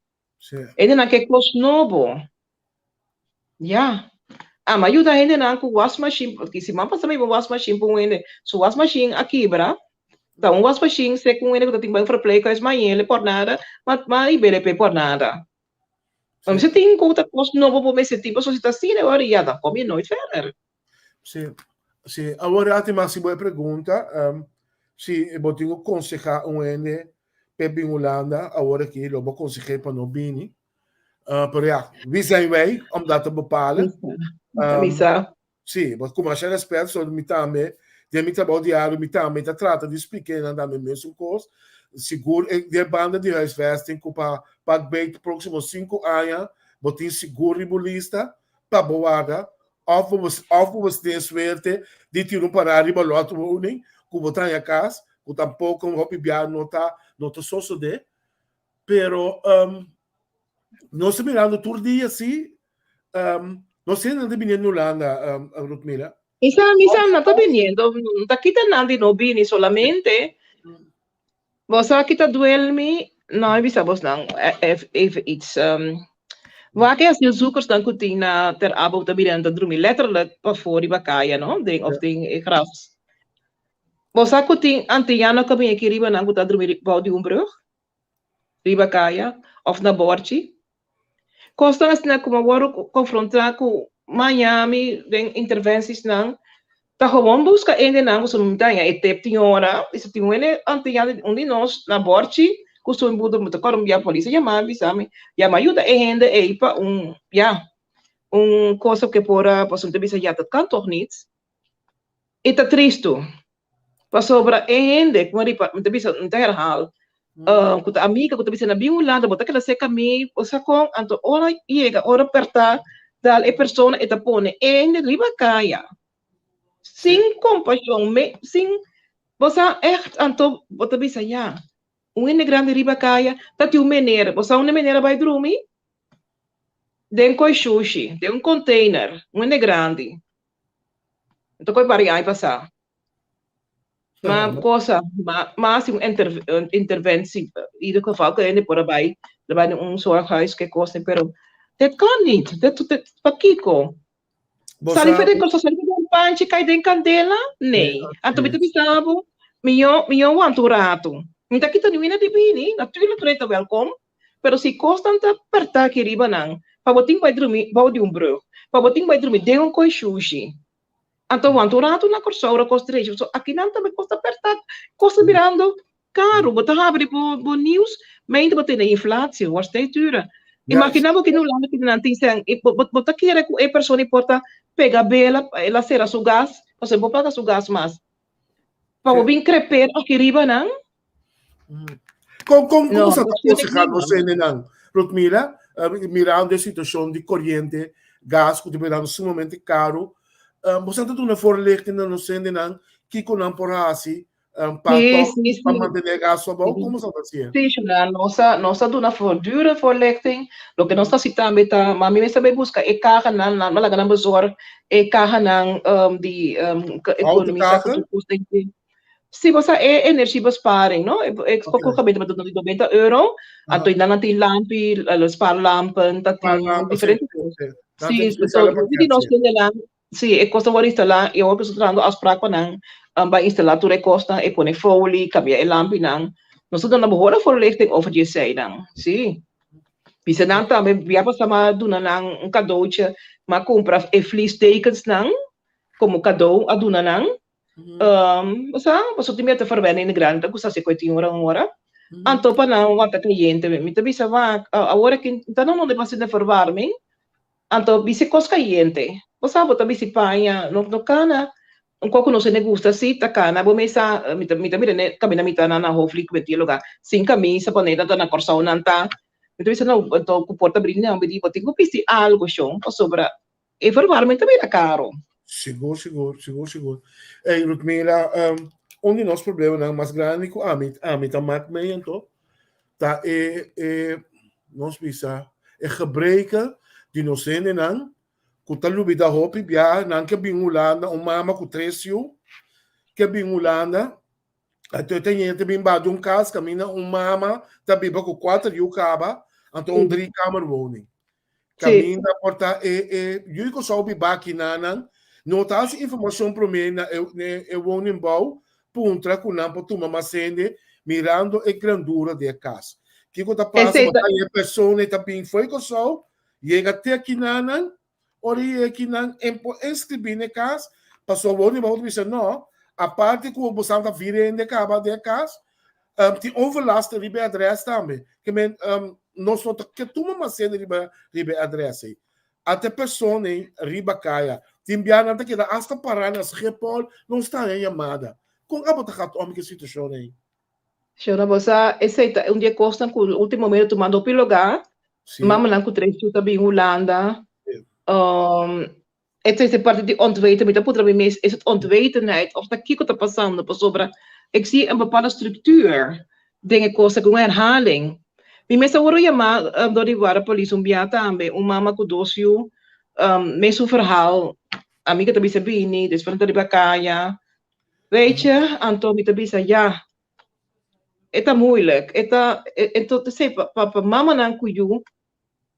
Hendenan ke kos nobo. Ya. Ama yuda hendenan ku wasmashin, paske siman pasa mi hiba un wasmashin pa un hende, su wasmashin a kibra, ta un wasmashin sek un hende ku ta tin bai un verpleeghuis mañele por nada, ma ma hib'é p'e por nada. Ma mester tin ku ta kos nobo bo mester tin pasobra si ta asina ora ya dan kom je nooit verder. Sí, sí. Awor a tin mas si bo e pregunta, um, si bo tin ku konsehá un hende p'e bin Hulanda awor aki lo bo konseh'é pa no bini. Uh, pero ja, wie zijn wij om dat te bepalen? Um, Misa. Sí, bo ku masha respet, so mi tambe, den mi trabou diario, mi tambe ta trata di splike nan tambe mesun kos. Sigur e den banda di huisvesting ku pa pak beet próksimo sinku aña bo tin sigur riba bo lista pa bo warda òf bo òf bo tin suerte di tira un pará riba lotwoning ku bo ta haña kas, ku tampoko hopi bia no ta no ta sosodé. Pero um, nos ta mirando tur dia sí, um, nos hende ta biniendo Hulanda, um, Rutmila. Misa, misa, no ta biniendo, no ta kita nan di no bini solamente. Bo sa kita duel mi, no e bisa bos nan even iets. Um, wak e asielzoekers dan ku tin na Ter Apel ta bini nan ta drumi letterlijk pafó riba kaya, no? Den, of den e gras. Bo sa ku tin antiano ku a bini aki riba nan ku ta drumi bou di un brug? Riba kaya òf na bòrchi. Kosnan asina ku bo wòrdu konfrontá ku Miami den intervensisnan ta gewoon buska hendenan ku su daña e tep tin ora i si tin un hende antiano un di nos na bòrchi ku su embudo mi ta kòrda un bia polis a yama mi bisa mi ya mi a yuda e hende ei pa un ya un kosa ku e por a pasobra mi ta bisa ya dat kan tòg nit. I ta tristu, pasobra e hende ku riba, mi ta bisa, mi ta herhaal, ku ta amiga ku ta bisa na bin Hulanda bo ta keda serka mi, bo sa kon, anto ora yega, ora perta dal e persona e ta pone e hende riba kaya, sin kompashon, me, sin, bo sa ègt, anto bo ta bisa ya, un hende grandi riba kaya ta tin un meneer, bo sa unda e meneer a bai drumi? Den koi shushi, den un container, un hende grandi. Anto koi pari aña pasá. Ma cosa, ma, ma hasi un inter, un interventie. In ieder geval ku hende por a bai, a bai na un zorghuis, ke kos, pero dit kan niet. Dit, dit, pakiko? Bo Sali sa, for di cosa, sali for di un panchi kai den kandela? Nee. Anto mi ta bisa bo, mi yo, mi yo wanta un rato. Mi ta kita niun hende di bini, natuurlijk nan ta welkom, Pero si kosnan ta pertá aki riba nan, pa bo tin bai drumi bou di un brug, pa bo tin bai drumi den un koi shushi. Anto wanta un ratu na Kòrsou ora kos drecha, pasobra aki nan tambe kos ta pertá, kos ta birando karu. Bo ta habri bo bo nieuws, meinta bo tene inflatie, wordt steeds duurder. Imaginá bo ki na Hulanda kende nan tin sèn, i bo bo ta kere ku e persona i por ta pega bela pa el a sera su gas, pasobra e por paga su gas mas. Pa bo bin kreper aki riba nan. Kon kon kon No, sa ta dat vind ik aconseja niet, nos man. hendenan? Rutmila, eh, mirando e situacion di corriente, gas ku ta birando sumamente caro, eh, bo sa ta duna voorlichting na nos hendenan kiko nan por hasi eh, pa Sí, toch sí, pa sí. mantener gas abou? Sí. Como sa ta hasié? Sí, Shona, nos a, nos a duna voortdurend voorlichting. Loke nos ta hasi tambe ta, ma mi mester bai buska e kahanan, nan a laga nan bezorg e kahanan um, di um, Houten ekonomisa ku kagen? tur kos den dje. Sí, bo sa e energiebesparing, no? E, e Oké. okay. gemeente met 90 euro. Anto Aha. nan tin lampi, spaarlampen, dat tin Spaarlampen, sí, diferente sí, cosas. sí. Nan tin Sí, so, speciale hopi di pakket, nos sí. kendenan, sí, e kosnan wòrdu instalá i awor ku trahando afspraak pa nan um, bai instalá tur e kosnan, e pone folie, kambia e lampinan. Nos ta duna behoorlijk voorlichting over di eseinan, sí. Bisa nan tambe, bia pasá m'a duna nan un cadeautje, m'a kumpra e fleecedekensnan komo cadeau a duna nan. Um, sa, pasobra tin mester verwennen in de grandi, ta gusta hasi ku e tin ora un ora. Anto pa nan wanta kayente, mi ta bisa wak, awor aki ta nan no pa hasi den verwarming, anto bisi kos kayente. Bo sa bo ta bisi paña, no no kana, un kos ku nos hende gusta si ta kana, bo mesa, mi ta mi ta mira ne kaminda mi ta na na Hoofdliek ku bentier luga, sin kamisa pone nan ta na Kòrsou nan ta, mi ta bisa no, anto ku por ta brinda nan mi di bo tin ku bisti algu shon, pasobra E verwarming ta bira caro. Sigur, sigur, sigur, sigur. Ey, Rutmila, um, un di nos problemanan mas grandi ku ami, ami ta mak mee anto, ta e, e, nos bisa, e gebreken di nos hendenan ku ta lubida hopi bia, nan ke bin Hulanda, un mama ku tres yu, ke bin Hulanda, Anto e ta yega ta bin ba di un kas kaminda un mama ta biba ku kuater yu kaba, anto un driekamerwoning. Kaminda por ta e e yu ku sou biba kinanan no ta hasi informashon promé na e e woningbouw puntra ku nan por tuma mas hende mirando e grandura di e kas. Kiko ta pasa? Bo ta e persona ta bin fo'i Kòrsou. Yega te akinanan, ora yega akinan en por inskribí na e kas, pasobra bo riba otro bisa no, aparte ku bo sa ta vira hende kaba den e kas, tin overlast riba e adrès tambe. Ke men nos no ta ke tuma mas hende riba riba e adrès ei. Ata e persona ei riba kaya. Tin bia nan ta keda asta pará na Schiphol, nos ta haña yamada. Kon abo ta gat om ku e situashon ei? Shona, bo sa, esei ta un di e kosnan ku último momento tumando hopi lugá. Sí. Mamanan ku tres yu ta bin Hulanda. Sí. E ta parti di ontweten. Mi ta puntra mi mes, is het ontwetenheid of ta kiko ta pasando? Pasobra ik zie een bepaalde structuur den e kos aki, un herhaling. Mi mes a wòrdu yamá dor di warda polis un bia tambe, un mama ku dos yu, mesun verhaal. Ami ke ta bisa bini, despues nan ta riba kaya. Weet je, anto mi ta bisa ya, e ta moeilijk. E ta, enton ta esei pa pa mamanan ku yu,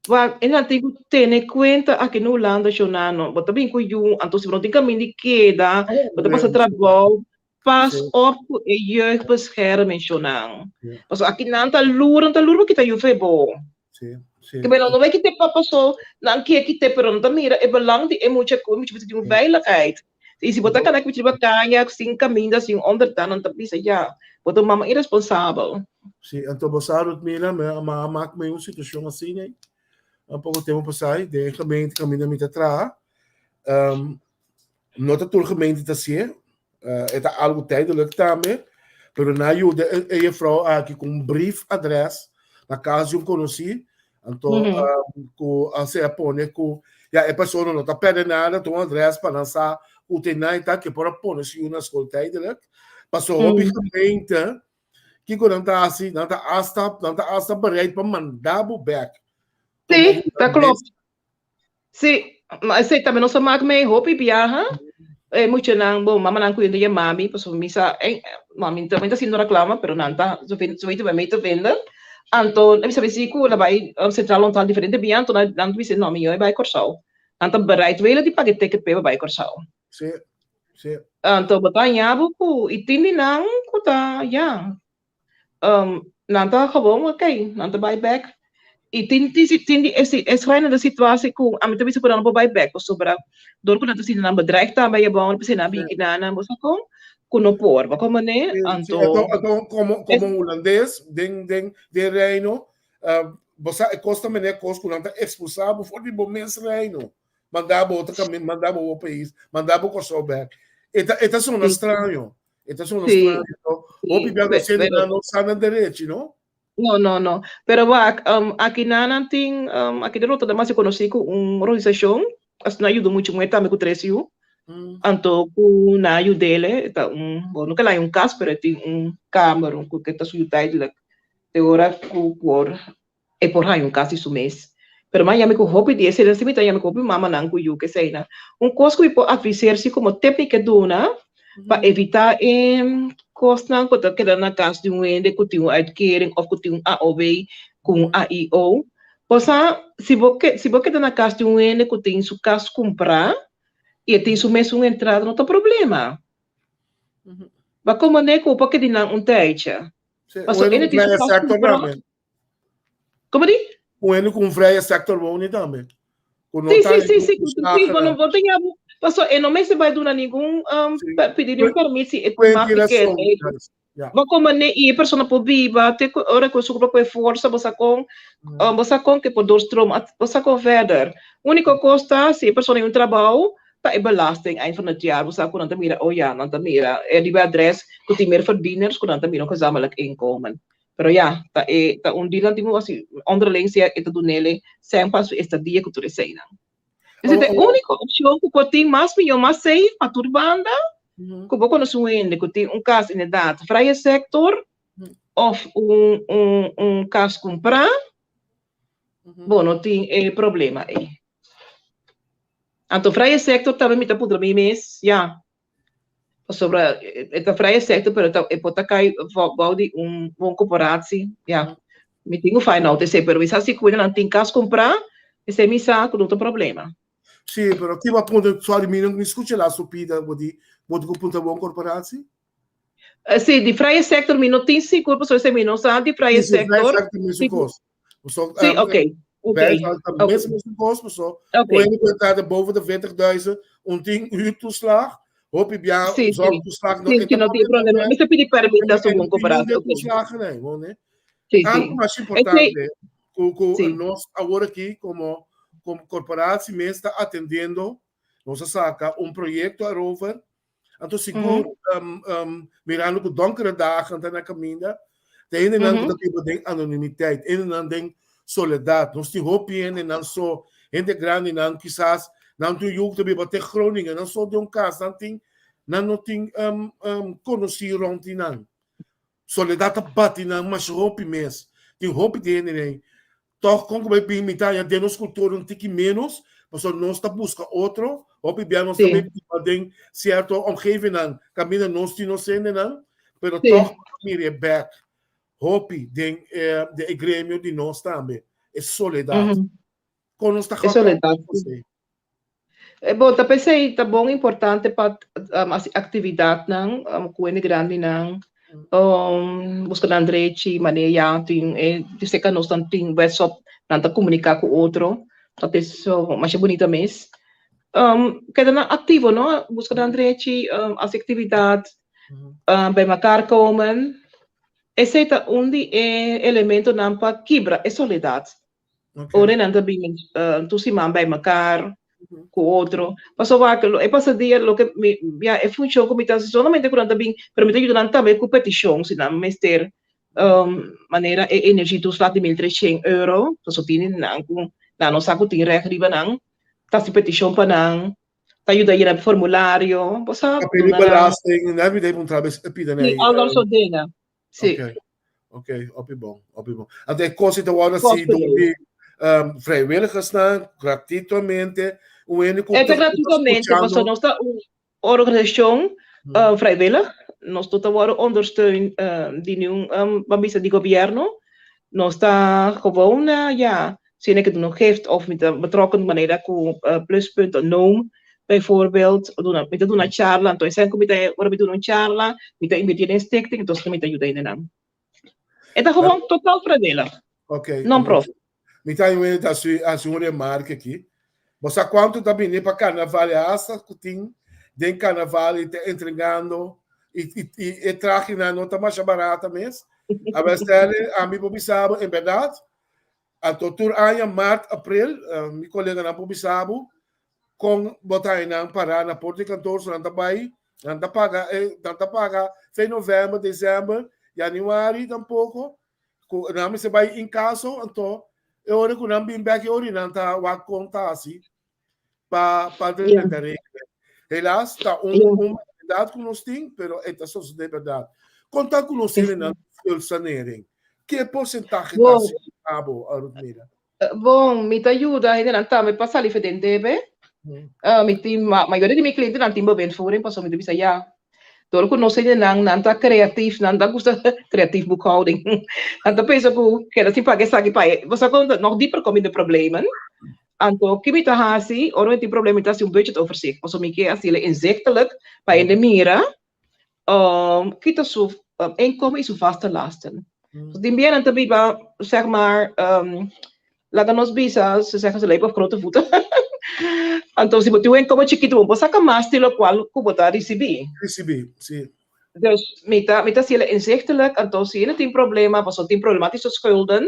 wak e nan tin ku tene kuenta aki na Hulanda shonano, bo ta bin ku yu, anto si bo no tin kaminda di keda, bo ta pasa trabou, pas op ku e jeugdbescherming shonnan. Pasobra aki nan ta lur, nan ta lur bo kita yu fe bo. Sí, sí. Ke nan no bai kite pa paso nan kier kite pero nan ta mira e belang di e mucha ku e mucha mester tin un veiligheid. I si bo ta kana ku mucha riba kaya sin kaminda sin onderdak nan ta bisa ya bo ta un mama iresponsabel. Sí, anto bo sa Rutmila mi a mak mi un situashon asina un poko tempu pasá den e gemeente kaminda mi ta traha. No ta tur gemeente ta hasié, e ta algu tijdelijk tambe, pero nan a yuda e jefrouw aki ku un briefadres na kas di un konosí, anto ku a sea pone ku ya e persona no ta pèrdè nada, ta un adres pa nan sa ku te nan e ta ke por a pone su yu na skol tijdelijk. Pasobra hopi gemeente kiko nan ta hasi, nan ta asta nan ta asta bereid pa manda bo bèk. Sí, ta klopt. Sí, ma esei tambe nos a mak mee hopi biaha. E muchanan, bon, mamanan ku yendo yama mi, pasobra mi sa, eh, mami ta, mi ta haciendo reclama, pero nan ta, su ven, su weten bij mi te vinden. Anto, mi sabi si ku la bai Centraal Onthaal diferente bia, anto nan, nan bisa, no, mi yo e bai Kòrsou. Nan ta bereidwillig di paga e ticket p'e bai Kòrsou. Sí, sí. Anto, bo ta haña bo ku, i tin di nan ku ta, ya, Nan ta gewoon oké, nan ta bai bek. I tin tin tin di e e schrijnende situatie ku ami ta bisa ku nan no por bai bek pasobra dor ku nan ta sinti nan bedreigd tambe ayabou p'esei nan a biki nan nan bo sa kon ku no por bo komo ne Sí, sí, anto anto, anto komo, komo hulandes den, den, den reino, bo sa e kos ta mene kos ku nan ta ekspulsá bo for di bo mes reino. Manda bo otro kaminda, manda bo bo pais, manda bo Kòrsou bek. E ta, e ta sona straño. E ta sona Sí, straño. No? Hopi sí, bia pe- docente pero no sa nan derechi, no? no, no, no. Pero wak, aki nan nan tin, aki den Rotterdam a si konosí ku un organisashon, asina a yuda muchu muhé tambe ku tres yu. Anto ku nan a yud'é, ta un, bo no ke laña un kas, pero e tin un kamer ku ke ta suyu tijdelijk te ora ku por e por haña un kas di su mes. Pero mi a yami ku hopi di esei, si mi ta yami ku hopi mamanan ku yu ku eseinan. Un kos ku mi por adviseer si komo tip mi ke duna pa evitá e kosnan ku ta keda na kas di un hende ku tin un uitkering òf ku tin un AOW ku un AIO. Bo sa si bo ke si bo keda na kas di un hende ku tin su kas kumprá i e tin su mes un entrada no ta problema. Bo a komo ku bo por keda nan un tijdje. Sí, Pasobra un hende tin su vrije kas sector kumprá. tambe. Como di? Un hende ku un vrije sector wonen tambe. Ku no Sí, ta sí, sí, sí, ku sí, ontslagen. bo no bo ta yabu, paso e no mester bai duna ningun um, Sí. pidi ningun permis si e Pueden mag tiene di keda razón. ei. Ja. Bo como ne i e persona por biba te ku ora ku su ku e forsa bo sa kon, bo sa kon ke por doorstroom, bo sa kon verder. Úniko kos ta si e persona tin un trabou, ta e belasting eind van het jaar, bo sa ku nan ta mira, oh ja, nan ta mira e riba e adres ku tin meer verdieners ku nan ta mira un gezamenlijk inkomen. Pero ya, ta e ta un deal nan tin ku hasi onderling sea e ta dunele sèn pa su estadia ku tur eseinan. Esei ta e úniko opshon ku por tin mas mihó, mas safe pa tur banda, ku bo konosé un hende ku tin un kas inderdaad vrije sector òf un un un kas kumprá, bo no tin e problema ei. Anto vrije sector tambe mi ta puntra mi mes, ya, Pasobra e ta vrije sector, pero ta, e por ta kai bou di un wooncorporatie. Ja, mi tin ku find out esei, pero mi sa si ku nan tin kas kumprá, esei mi sa ku no ta problema. Sí, pero ki bo a puntra, sorry, mi no mi skucha la su pida, bo di, bo tin ku puntra wooncorporatie? Sí, di vrije sector mi no tin sigur, pasobra esei mi no sa di vrije Sí, sí, vrije sector. sector mesun kos. Sí, oké. Oké. Bij mes mes kos, so. Oké. Ku e ta boven de 40.000, un tin huurtoeslag, hopi bia zorgtoeslag. Sí, no tin problema. Mi ta pidi pèrmit na su bon kooperatie. Oké. Toeslagen, nee, bon, nee. Sí. Algu mas importante, ku nos awor aki komo korporatie mes ta atendiendo, nos a saka un proyekto erover. Anto sigur, mirando ku donkere dagen ta na kaminda, ta hendenan ku ta biba den anonimiteit, hendenan den soledat. Nos tin hopi hendenan so, hende grandinan kisas nan tin un yu ku ta biba te Groningen, nan so den un kas, nan tin, nan no tin konosí rònt di nan. Soledat ta bati nan masha hopi mes. Tin hopi di hende ei. Tòg kon ku bai bin mi ta haña den nos kultura un tiki ménos, pasobra nos ta buska otro. Hopi bia nos ta bai biba den sierto omgevinnan kaminda nos tin nos hendenan, pero tòg nos ta mira e bèk hopi den e gremio di nos tambe, e soledat. Kon nos ta E soledat. Bon, ta p'esei ta bon importante pa hasi aktividatnan ku hende grandinan, buska nan drechi, manera ya tin e di serka nos nan tin wèrsop, nan ta komuniká ku otro, dat is masha bunita mes. Keda nan aktivo no, buska nan drechi, hasi aktividat, bij mekaar komen. Esei ta un di e elementonan pa kibra e soledat. Ora nan ta bin tur siman bij mekaar ku otro. Pasobra wak e pasa dia loke mi ya e funshon ku mi ta hasi solamente ku nan ta bin pero mi ta yuda nan tambe ku petishon si nan mester manera e energietoeslag di mil treshen euro pasobra tin nan ku nan no sa ku tin règt riba nan ta hasi petishon pa nan ta yuda yena formulario bo sa Ta pidi belasting nan mi ta puntra pida nan. Si al dat soort dingen. Sí. Ok, ok, hopi bon, hopi bon. Anto e kos ta wòrdu hasi dor di vrijwilligersnan, gratuitamente, un hende ku E ta gratuitamente, pasobra nos ta un organisashon vrijwillig, nos no ta wòrdu ondersteund di niun, ban bisa di gobièrnu, nos ta gewoon, ya, Si hende ke duna un gift of mi ta betrokken manera ku Pluspunt of Noom bijvoorbeeld, duna mi ta duna charla, anto esei ku mi ta ora mi duna un charla mi ta inverti den stichting entonces mi ta yuda hendenan. E ta gewoon total vrijwillig. Ok. Non profit. Mi ta yuda ta hasi un remarke aki. Bo sa kuantu ta bini pa karnaval e hasta ku tin den karnaval i ta entregando i e trahenan no ta masha barata mes. Awor Stanley ami por bisa bo en bèrdat Anto tur aña mart, april, mi koleganan por bisa bo kon bo ta haña nan pará na porta di kantor, so nan ta bai, nan ta paga e, nan ta paga fe novèmber, desèmber, yanüari tampoko, ku nan mester bai inkaso, anto e ora ku nan bin bèk e ora nan ta wak kon ta hasi pa pa drenta regla. Helaas ta un un realidad ku nos tin, pero e ta sosodé bèrdat. Kon ta ku nos hendenan schuldsanering? Ke porsentahe ta hasi abo, Ruthmira? Bon, mi ta yuda hendenan tambe pa sali for den debe. Mi tin mayoria di mi klientenan tin bewindvoering pasobra mi ta bisa ya, Dor ku nos hendenan nan ta kreatif, nan ta gusta kreatif boekhouding. Nan ta pensa ku keda sin paga esaki pa e. Bo sa kon nog dieper kom in de problemen. Anto ki mi ta hasi ora mi tin problema mi ta hasi un budgetoverzicht. Pasobra mi ke hasi inzichtelijk pa hende mira ki ta su inkomen i su vaste lasten. Tin bia nan ta biba zeg maar Laga nos bisa, ze zeggen ze leven op grote voeten. Anto si bo tin un inkomen chikitu bo por saka mas di lokual ku bo ta risibí. Risibí, si. Dus mi ta mi ta hasiel inzichtelijk, anto si hende tin problema, pasobra tin problematische schulden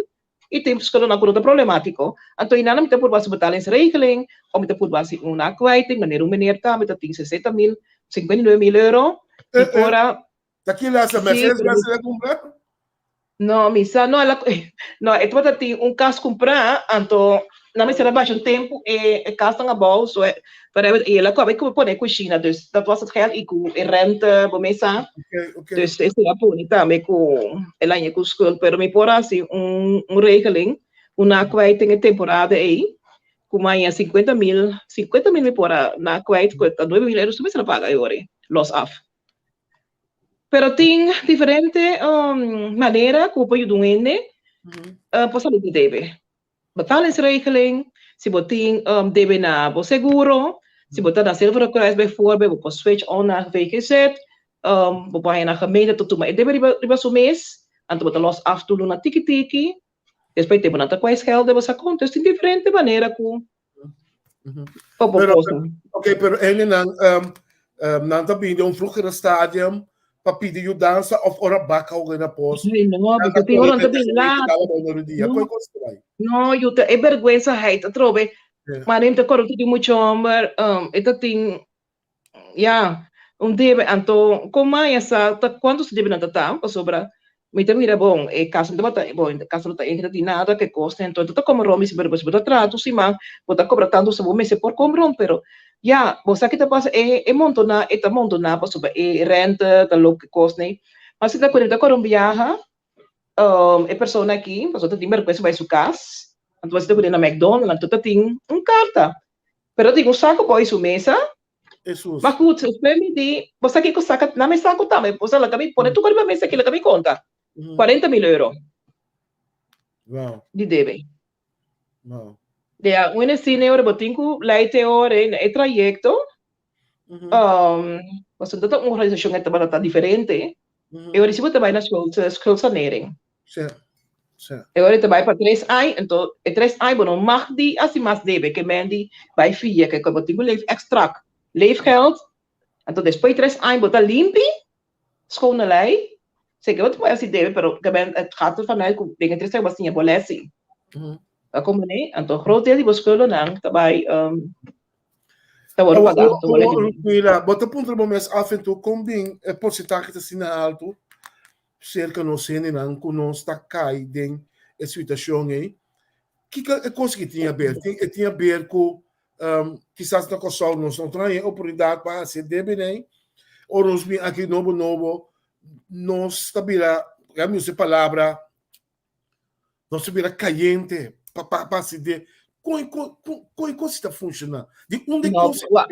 i tin schuldennan ku no ta problemátiko, anto einan mi ta purba hasi betalingsregeling òf mi ta purba hasi un nakwijting, manera un meneer tambe ta tin sesenta mil, 59 mil euro, i por a Ta kila sa Mercedes Benz el a kumpra? No, mi sa no, el a, no, e tabata tin un kas kumprá, anto nan mester a basha un tempu e e kasnan abou, so e, pero i el a kaba i pone e kushina, dus dat was het geld i ku e rente, bo mes sa. Okay, okay. Dus esei a pone tambe ku el a haña ku skuld, pero mi por hasi un un regeling, un nakwijting e temporada ei, ku mi a haña 50 mil, 50 mil mi por a nakwijt, ku ta 9 mil euro su mester a paga e ora ei, los af. Pero tin diferente manera ku bo por yuda un hende pa sali di debe. Betalingsregeling, si bo tin debe na bo seguro, si bo ta na Zilveren Kruis bijvoorbeeld, bo por switch on na VGZ, bo por haña na gemeente ta tuma e debe riba su mes, anto bo ta los af tur luna tiki tiki. Despues tempo nan ta kwijt schelde bo sa kon. Dus tin diferente manera ku pa bo Pero, kosnan. ok, pero hendenan um, um, nan ta bini den un vroegere stadium pa pidi yudansa of ora baka hoga na pos. Ay, no, Nan porque ta tin kore ora nan ta bin laat. kaba bo no dia. No. Koi kos ta bai? No, yu ta e bergwensaheid atrobe. Ja. Maar neem te koro di mucho homber, um, e ta tin Ya, un debe anto kon maya sa ta kuantu su debenan ta ta pasobra mi ta mira bon e kas no tabata bon e kas no ta entra di nada ke kos anto e ta kome rom mi si pero bo ta traha tur siman bo ta kobra tantu so bo mester por kome rom pero ya bo sa ki ta pasa e e montona e ta montona pasobra e rente ta loke kos nei mas si ta kore mi ta kore un biaha e persona aki pasobra ta tin bergwensa bai su kas anto bo ta kore na McDonald anto ta tin un karta Pero tin un saco boy su mesa. Esus. Ma goed, despues mi di, bo sa kiko saca na mi saco tambe, bo sa laga mi pone tur riba mesa aki, laga mi conta. 40 mil euro. Wow. Di debe. Wow. Dea, un ene sine ora bo tin cu leite ora na e trayecto. Um, pasobra ta un organisacion e tabata ta diferente. E ora si bo ta bai na schuld, schuldsanering. Sí, sí. E ora ta bai pa tres ai, anto e tres ai bo no mag di hasi mas debe ke men di bai fia ke bo tin ku leef extract leefgeld. Anto despues tres ai bo ta limpi, schone lei. Zeker bo ta por hasi debe, pero ke men het gaat ervan uit ku den e tres ai bo a siña bo lesi. Ta como ne? Anto groot deel di bo schuldennan ta bai um, ta wòrdu pagá. Ta wòrdu Awor, mira, bo ta puntra bo mes af en toe kon bin e porsentahe ta asina altu serka nos hendenan ku nos ta kai den e situashon ei. Kiko e kos ki tin aber? Tin, e tin aber ku um, kisas na Kòrsou nos no trae e oportunidat pa hasi e debe nei, ora nos bin aki nobo nobo, nos ta bira, ya mi usa e palabra, Nos ta bira kayente pa pa pa hasi de kon kon kon e kos ta funshoná? Di unda e No, kos wa,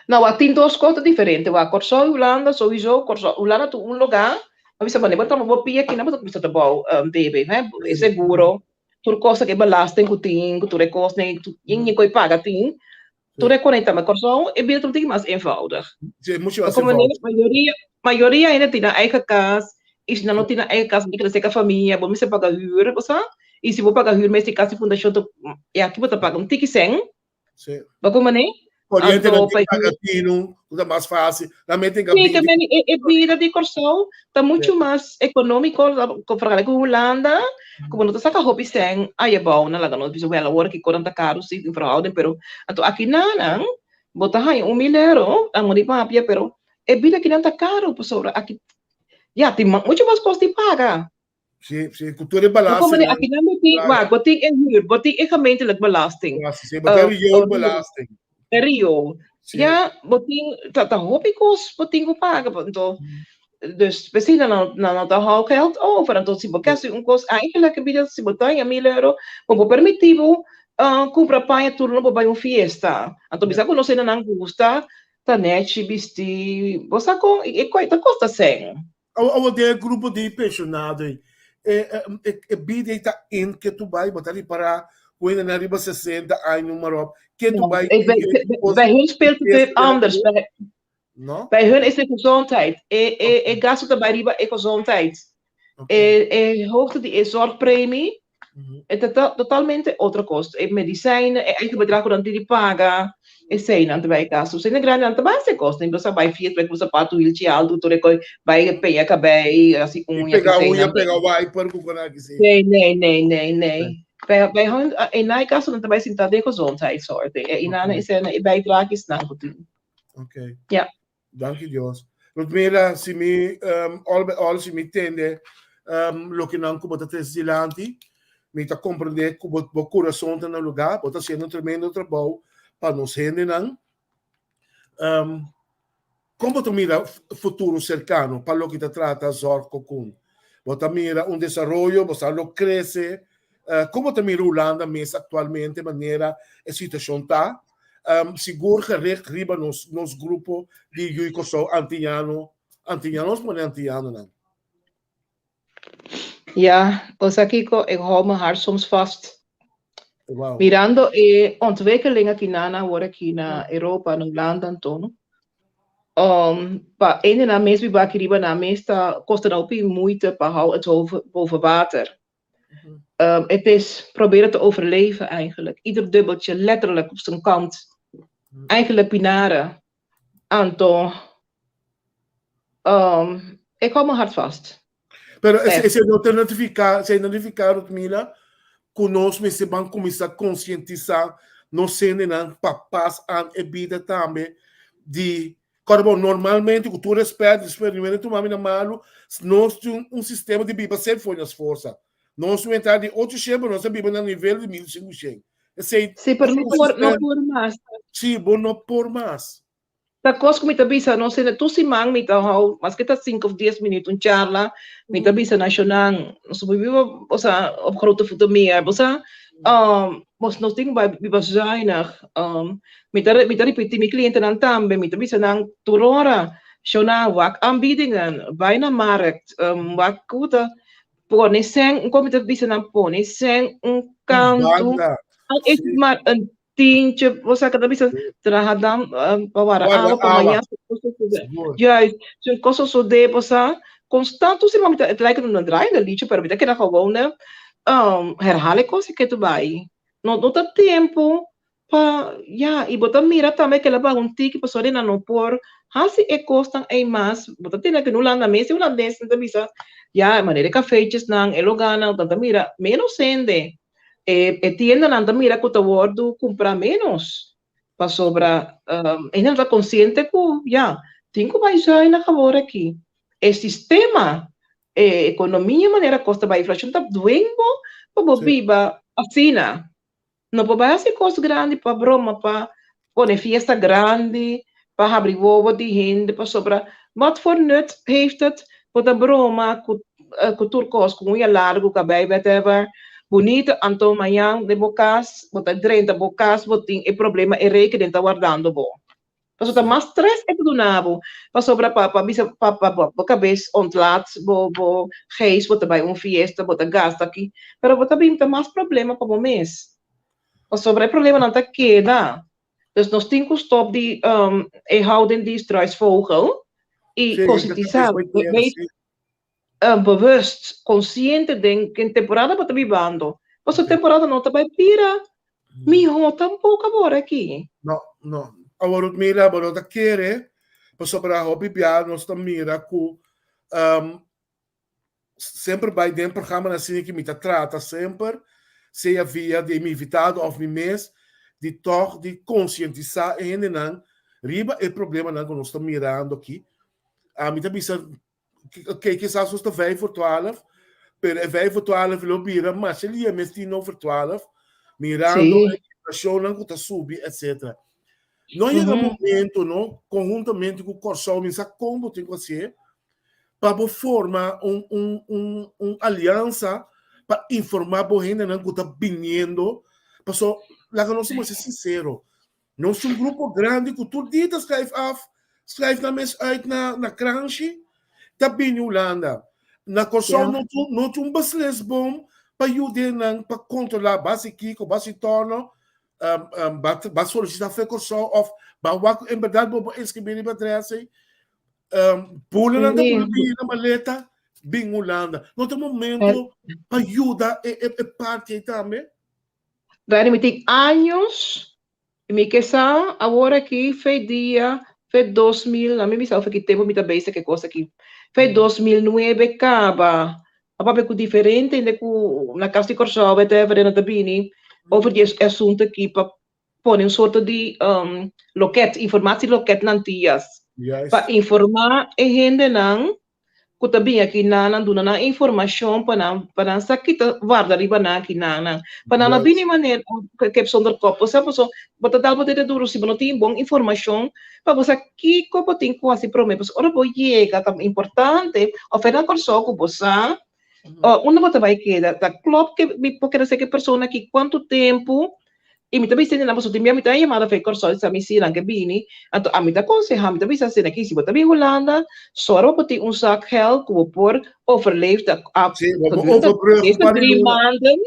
no, wa tin dos kos ta diferente. Wa Kòrsou i Hulanda souiso, Kòrsou, Hulanda ta un lugá, bo bisa manera bo toma bo pia kina bo ta kuminsá ta bou debe, hè, e seguro, tur kos e belasting ku tin, ku tur e kosnan, yin yin ku e paga tin, Tur e conecta met Kòrsou, e bida ta un tiki mas eenvoudig. Sí, mucho mas Como eenvoudig. Mayoria, mayoria hende tin nan eigen kas, i si nan no tin nan eigen kas, bo ta keda serka famia, bo mester paga huur, bo sa? I si bo paga huur mes di kas di fundashon ta, ya, ki bo ta paga? Un tiki sèn. Sí. Bo como ne? Koriente Anto, nan tin pa paga tinu, ku ta mas fásil. Nan mete Sí, gabinete. te meni, e, e bida di Kòrsou ta mucho mas ekonómiko vergelijk ku Hulanda, ku bo no ta saka hopi sèn ayabou nan laga nos bisa wèl awor ki konan ta karu si in verhouding pero anto aki nanan bo ta haña un mil euro nan no di papia pero e bida akinan ta karu pasobra aki ya tin mucho mas kos di paga. Sí, sí, ku tur e Bo balanse komende nan. aki nan bo tin wak bo tin e huur bo tin e gemeentelijk belasting. Belasting, sí, bo tin rioolbelasting. E riool. Sí. Ya bo tin ta ta hopi kos bo tin ku paga anto dus p'esei nan no nan no ta hou geld over anto si bo ke hasi un kos eigenlijk e bida si bo ta haña mil euro bo por permití bo kumpra paña tur lo bo bai un fiesta anto bisa ku nos hendenan gusta ta nechi bisti bo sa kon e ta kosta sèn. Awor den e grupo di pensionado ei, e e bida ei ta in ke tu bai, bo ta ripará ku hendenan riba sesenta aña noem maar op, ke tu bai No, bij, bij hun speelt het weer anders. Bij, No? bij hun is de gezondheid. E, e, e gasto ta bai riba e gezondheid. Okay. E, e hoogte di e zorgpremie, e ta totalmente otro kos. E medicijnen, e eigen bedrag ku nan tin di paga, eseinan ta bai gasto. Eseinan grandinan ta bai hasi kos. Nan sa bai fiesta, bai ku sapatu hilchi altu, tur e kos, bai peña kabei, hasi I uña, pega uña, eseinan. pega wiper ku kon aki si. Nee, nee, nee, nee, nee. Bij, bij hun, in mijn kaso nan ta bai sinta den gezondheidszorg. E inana esei e bijdragesnan ku tin. Okay. Ja. Danki Dios. Ludmila, si mi, um, all by all, si mi tende um, loke nan ku bo ta trese dilanti, mi ta komprende ku bo, bo kurason ta na lugá, bo ta hasiendo un tremendo trabou pa nos hendenan. Um, kon bo ta mira futuro serkano pa loke ta trata Zorgcocoon? Bo ta mira un desaroyo, bo sa lo krese? Uh, kon bo ta mira Hulanda mes aktualmente manera e situashon ta? Um, sigur gericht riba nos, nos grupo di Yui Kòrsou Antiñano, Antiñano, nos pone Antiñanonan. Ja, bo sa kiko, ik hou mijn hart soms vast. Wow. Mirando e ontwikkeling aki nan awor aki na Europa, na Hulanda anto, um, pa hendenan mes biba aki riba nan mes ta kosta nan hopi moeite pa hou het hoofd boven water. Het is proberen te overleven eigenlijk. Ieder dubbeltje letterlijk op zijn kant. Eigenlijk pinaren. Anto, ik hou mijn hart vast. Pero esei no ta notifiká, esei no nifiká, Rutmila, ku nos mester ban kuminsá konsientisá nos hendenan pa pas aan e bida tambe di Kòrda bo, normalmente, ku tur rèspèt, despues di mi tuma mi na malu, nos tin un sistema di biba semper for nos forsa. Nos un entrada di ocho shen, pero nos ta biba na nivel di 1500. Esei Sí, pero no por, no por mas. Sí, bo no por mas. Ta kos ku mi ta bisa nos hende tur siman mi ta hou maske ta sinku of dies minuut un charla mi ta bisa na shonnan nos por biba osea op grote voeten meer bo sa nos nos tin ku bai biba zuinig mi ta mi ta ripiti mi klientenan tambe mi ta bisa nan tur ora shonnan wak aanbiedingen bai na markt wak ku ta pone sèn un kos mi ta bisa nan pone sèn un kantu al is het maar een tientje, bo sa ta bisa traha dan pa warda awa pa mañana. Juist, si un kos sosodé bo sa, konstant tur siman mi ta, het lijkt een draaiende liedje, pero mi ta keda gewoon herhaal e kos ke tu bai. No no ta tempu pa, ya, i bo ta mira tambe kila baha un tiki pasobra nan no por hasi e kosnan ei mas, bo ta tene ku no Hulanda mes, e hulandesnan ta bisa, ya, manera e kafeetjesnan, e loganan, nan ta mira menos hende. E e tiendanan ta mira ku ta wòrdu kumprá ménos pasobra hende no ta konsiente ku ya tin ku bai zuinig awor aki. E sistema, e ekonomia manera kos ta bai, inflashon ta dwing bo pa bo biba asina. No por bai hasi kos grandi pa broma pa pone fiesta grandi pa habri wowo di hende pasobra wat voor nut heeft het bo ta broma ku ku tur kos ku uña largu kabei whatever bunito anto mañan den bo kas bo ta drenta bo kas bo tin e problema e rekening ta wardando bo pasobra ta mas stress e ta duna bo pasobra pa pa bisa pa pa bo kabes ontlaat bo bo geest bo ta bai un fiesta bo ta gasta aki pero bo ta bin ta mas problema pa bo mes pasobra e problemanan ta keda. Dus nos tin ku stop di e houding di struisvogel i konsientisá, wees bewust, konsiente den ken temporada bo ta bibando. Pasobra temporada no ta bai bira mihó tampoko awor aki. No, no. Awor mira, bo no ta kere, pasobra hopi bia nos ta mira ku semper bai den programanan asina ki mi ta trata semper, sea via di mi invitado of mi mes, di tòg di konsientisá e hendenan riba e problemanan ku nos ta mirando aki. Mi ta bisa, oké, kisas nos ta vijf voor twaalf, pero e vijf voor twaalf lo bira masha lia mes tien over twaalf, mirando e inflashonnan ku ta subi, etcetera. No yega momento, no, konhuntamente ku Kòrsou, mi sa kon bo tin ku hasié, pa bo forma un, un, un, un aliansa pa informá bo hendenan ku ta biniendo. Paso, laga nos ser sincero, nos un grupo grandi ku tur dia ta schrijf af, schrijf nan mes uit na, na kranshi, ta bini Hulanda. Na Kòrsou no tin, no tin un beslisboom pa yuda nan pa kontrolá basi kiko, basi tòrno, ba, ba solisitá fe Kòrsou òf ba wak en bèrdat bo por inskribí riba adrès ei. Bula nan ta bula bin na maleta bin Hulanda. No ta momento pa yuda e, e, e parti ei tambe? Dani, mi tin años y mi ke sa awor aki fe dia, fe 2000, a mi bisa fe ki tempo mi ta bezig ke kos aki. Fe 2009 kaba, a papia ku diferente hende ku na kas di Kòrsou whatever nan ta bini over di e asunto aki pa pone un sorto di loket, informatieloket na Antillas. Pa informá e hendenan ku ta bini aki nan, duna nan informashon pa nan pa nan sa ki ta warda riba nan aki nan. Pa nan no bini manera kep zonder kop. Bo sa paso bo ta dal bo dede duru si bo no tin bon informashon pa bo sa kiko bo tin ku hasi promé. Pasobra ora bo yega ta importante òf e na Kòrsou ku bo sa unda bo ta bai keda. Ta klòp ke mi por keda serka e persona aki kuantu tempu i mi ta bisa nan pasobra tin bia mi ta yamada for e Kòrsou i sa mi si nan ke bini. Anto ami ta konsehá mi ta bisa asina aki si bo ta bin Hulanda sòru bo por tin un zak gèld ku bo por overleef de eerste drie maanden.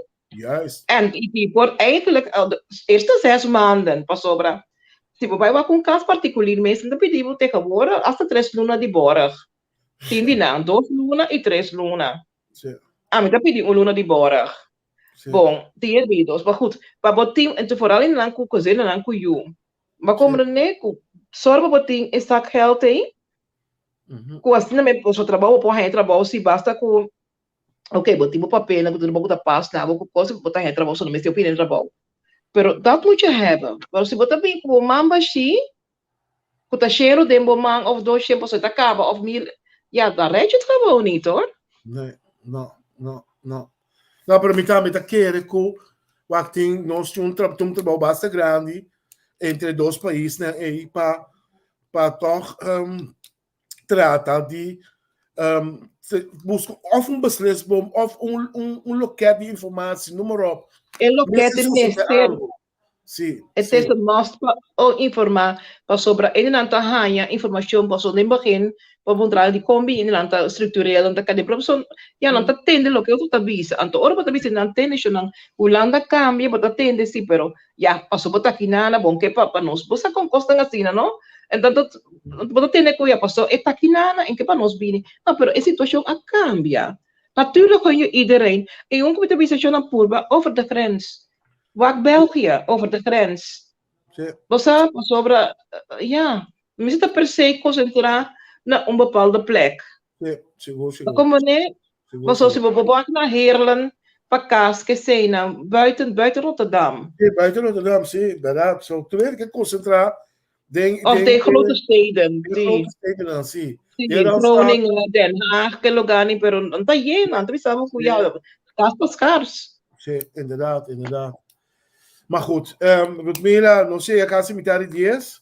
En i por eigenlijk de eerste zes maanden pasobra si bo bai wak un kas partikulier mes nan ta pidi bo tegenwoordig hasta tres luna di bòrg. Tin di nan, dos luna i tres luna. Ami ta pidi un luna di bòrg. Bon, tin e di dos, maar goed, pa bo tin, en vooral in nan ku gezinnen ku yu. Ma komprende ku sòru pa bo tin e zakgeld ei, ku asina men boso trabou, bo por haña trabou si basta ku, oké, bo tin bo papelnan ku bo ta pas na bo ku kos, bo ta haña trabou, so no mester pidi trabou. Pero dat moet je hebben. Pero si bo ta bin ku bo man bashí, ku ta shero den bo man of dos shen pasobra e ta kaba of mil, ya, dan red je het gewoon niet hoor. Nee, no, no, no. No, pero mi tambe ta kere ku wak tin nos tin un tra un trabou basta grandi entre dos paisnan ei pa pa tòg um, trata di um, buska of un beslisboom of un, un, un loket di informatie, noem maar op. E loket Mester sosodé mester algo. Sí, Het sí. is een must pa o informa pasobra hendenan ta haña informacion paso den begin pa puntra di kon bin hendenan ta structureel nan ta kende pero paso ya nan ta tende loke otro ta bisa anto ora bo ta bisa nan tende shon nan Hulanda cambia bo ta tende si pero ya paso bo ta akinana bon ke pa pa nos bo sa kon kosnan asina no entonces bo ta tende ku ya paso e ta akinana en ke pa nos bini no pero e situacion a cambia natuurlijk gun je iedereen e un ku mi ta bisa shon nan purba over de grens Wak België over de grens. Sí. Bo sa, pasobra, ja, mi ta per se concentrá na un bepaalde plek. Sí, sigur, sigur. Como ne? Sigur, Paso si sigur. bo wak na Heerlen, pa kas, ke sei na, buiten, buiten Rotterdam. Sí, buiten Rotterdam, sí, verdad. So, tu weet que concentrá den, Of den, den grote steden, den sí. grote steden dan, sí. Sí, Den Randstad. Groningen, Den Haag, ke lugá pero no ta yena, anto bisa bo ku Sí. ya, kas ta skars. Sí, inderdaad, inderdaad. Maar goed, um, Ludmila, nos llega casi mitad di 10.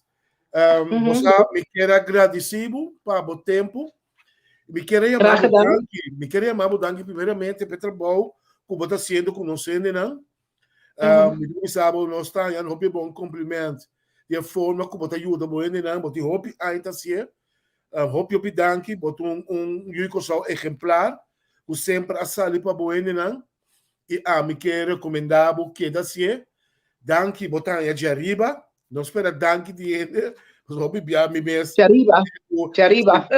Um, mm -hmm. Bo mi kier a gradisí bo pa bo tempu. Mi kier yama Graag bo gedaan. danki. Mi kier yama bo danki primeramente pa e trabou ku bo ta hasiendo ku nos hendenan. Um, mi bisa bo nos ta haña hopi bon compliment di e forma ku bo ta yuda bo hendenan. Bo tin hopi aña ta hasié. Um, hopi hopi danki. Bo ta un, un yu di Kòrsou ejemplar ku semper a sali pa bo hendenan. I ami ke rekomendá bo keda hasié. Danki, bo ta haña djariba. No spera danki di hende. Pasobra hopi bia mi mes. Djariba, djariba.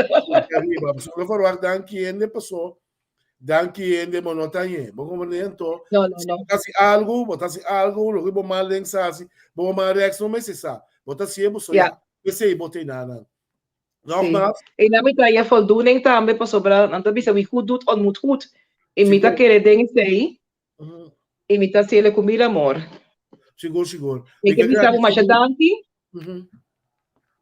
Djariba. Pasobra no verwacht danki hende paso danki hende bo no ta hañ'é. Bo komprendé? Anto, No, no, si no. bo ta hasi algu, bo ta hasi algu, loke bo man links a hasi, bo man rechts no mester sa. Bo ta hasié bo so Ja. ya. P'esei bo ta enanan. Sí. Nogmaals. I nan mi ta haña voldoening tambe pasobra nan ta bisa wie goed doet ontmoet goed. I mi ta Sigur. kere den esei. I mi ta hasiel ku mil amor. Sigur, sigur. Mi Mi ke ke bisa bo gradisí masha bo. danki.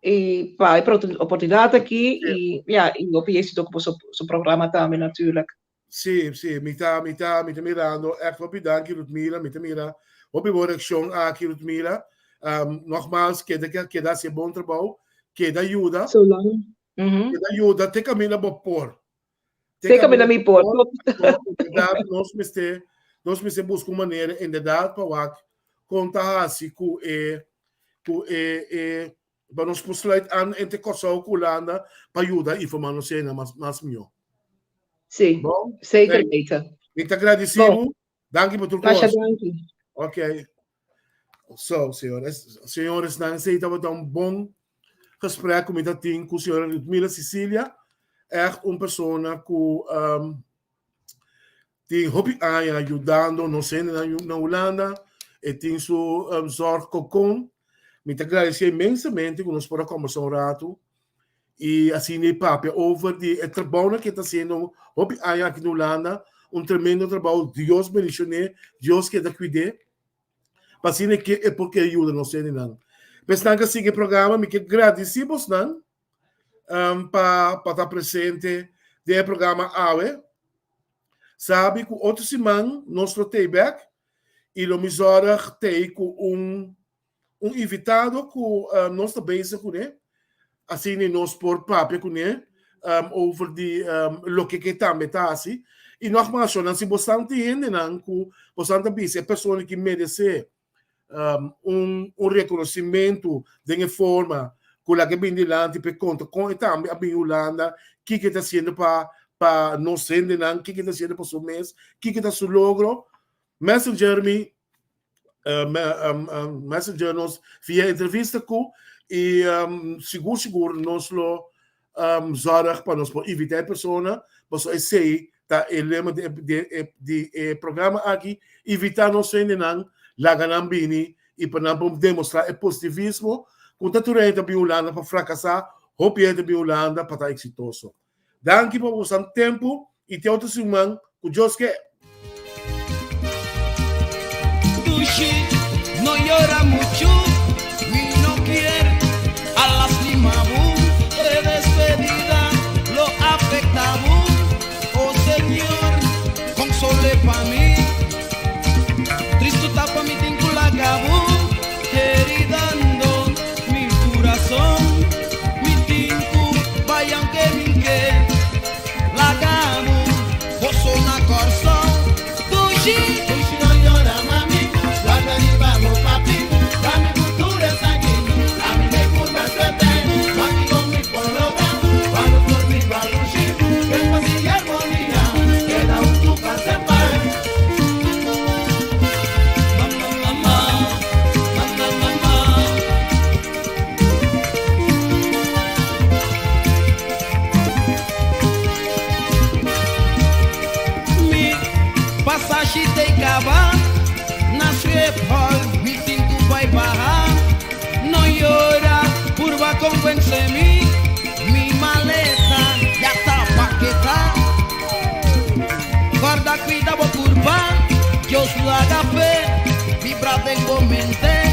I pa e oportunidat aki Sí. i ya, i hopi éxito ku boso su programa tambe natuurlijk. Sí, sí, mi ta, mi ta, mi ta mirando echt hopi danki Rutmila, mi ta mira hopi bon reaccion aki Rutmila. Um, nogmaals, keda, keda haci bon trabou, keda yuda. Zolang. Mm Keda yuda, te caminda bo por. Te Te caminda mi por. Inderdaad, nos mester, nos mester busca un manera, inderdaad, pa wak kon ta hasi ku e, ku e, e, pa nos por sluit aan entre Kòrsou ku Hulanda pa yuda informá nos hende mas, mas mihó. Sí, Bon? zeker Hey, weten. mi ta gradisí Bon. bo. Danki pa tur Masha kos. danki. Ok. So, señores, señores, nan esei tabata un bon gesprek ku mi ta tin ku señora Ludmila Cecilia. Echt un persona ku um, tin hopi aña yudando nos hendenan na Hulanda. E tin su um, zorgcocon. Mi ta agradesé inmensamente ku nos por a kombersá un ratu i asina e papia over di e trabounan ku e ta hasiendo hopi aña aki na Hulanda. Un tremendo trabou. Dios bendishoné, Dios keda kuid'é. Pa asina ke e por ke yuda nos hendenan. Pa esnan ku a sigui e programa, mi ke gradisí bosnan um, pa pa ta presente den e programa awe. Sabi ku otro siman nos lo tei bek i lo mi zorg tei ku un un invitado ku um, nos ta bezig kuné. Asina nos por papia kuné um, over di um, loke ke tambe ta hasi. I nogmaals, shownan, si bosan tin hendenan ku bosan ta bisa e persona ki meresé um, un, un reconocimiento den e forma ku laga bin dilanti pa e konta kon e tambe a bin Hulanda, kiko e ta hasiendo pa pa nos hendenan, kiko e ta hasiendo pa su mes, kiko ta su logro. Messenger mi, uh, me, um, um, messenger nos via entrevista ku i um, sigur sigur nos lo um, zorg pa nos por invita e persona, pasobra esei. ta e lema di di di e programa aki, invitá nos hendenan laga nan bini i pa nan por demostrá e positivismo ku ta tur hende ta bin Hulanda pa frakasá, hopi hende ta bin Hulanda pa ta eksitoso. Danki pa boso tempu i te otro siman ku Dios ke. Dushi no yora muchu, mi no kier a lastima bo, e despedida lo afecta bo, oh Señor, console pa mi, tristu ta pa mi tin cu laga bo, heridando mi curason, mi tin cu bay aunke mi ke laga bo. Boso na Kòrsou, dushi. Dushi no yora mami, warda riba bo papi, pa mi futuro esaki, ami me gusta suerte, wak kiko mi por logra, pa nos por biba dushi, den pas i armonia, keda huntu pa semper. Mama, mama, mama, mama. Mi pasashi tei kaba na Schiphol, mi tin ku bai baha. No yora, purba konvensé mi, mi maleta ya ta paketá. Kòrda kuida bo kurpa, Dios laga fe vibra den bo mente.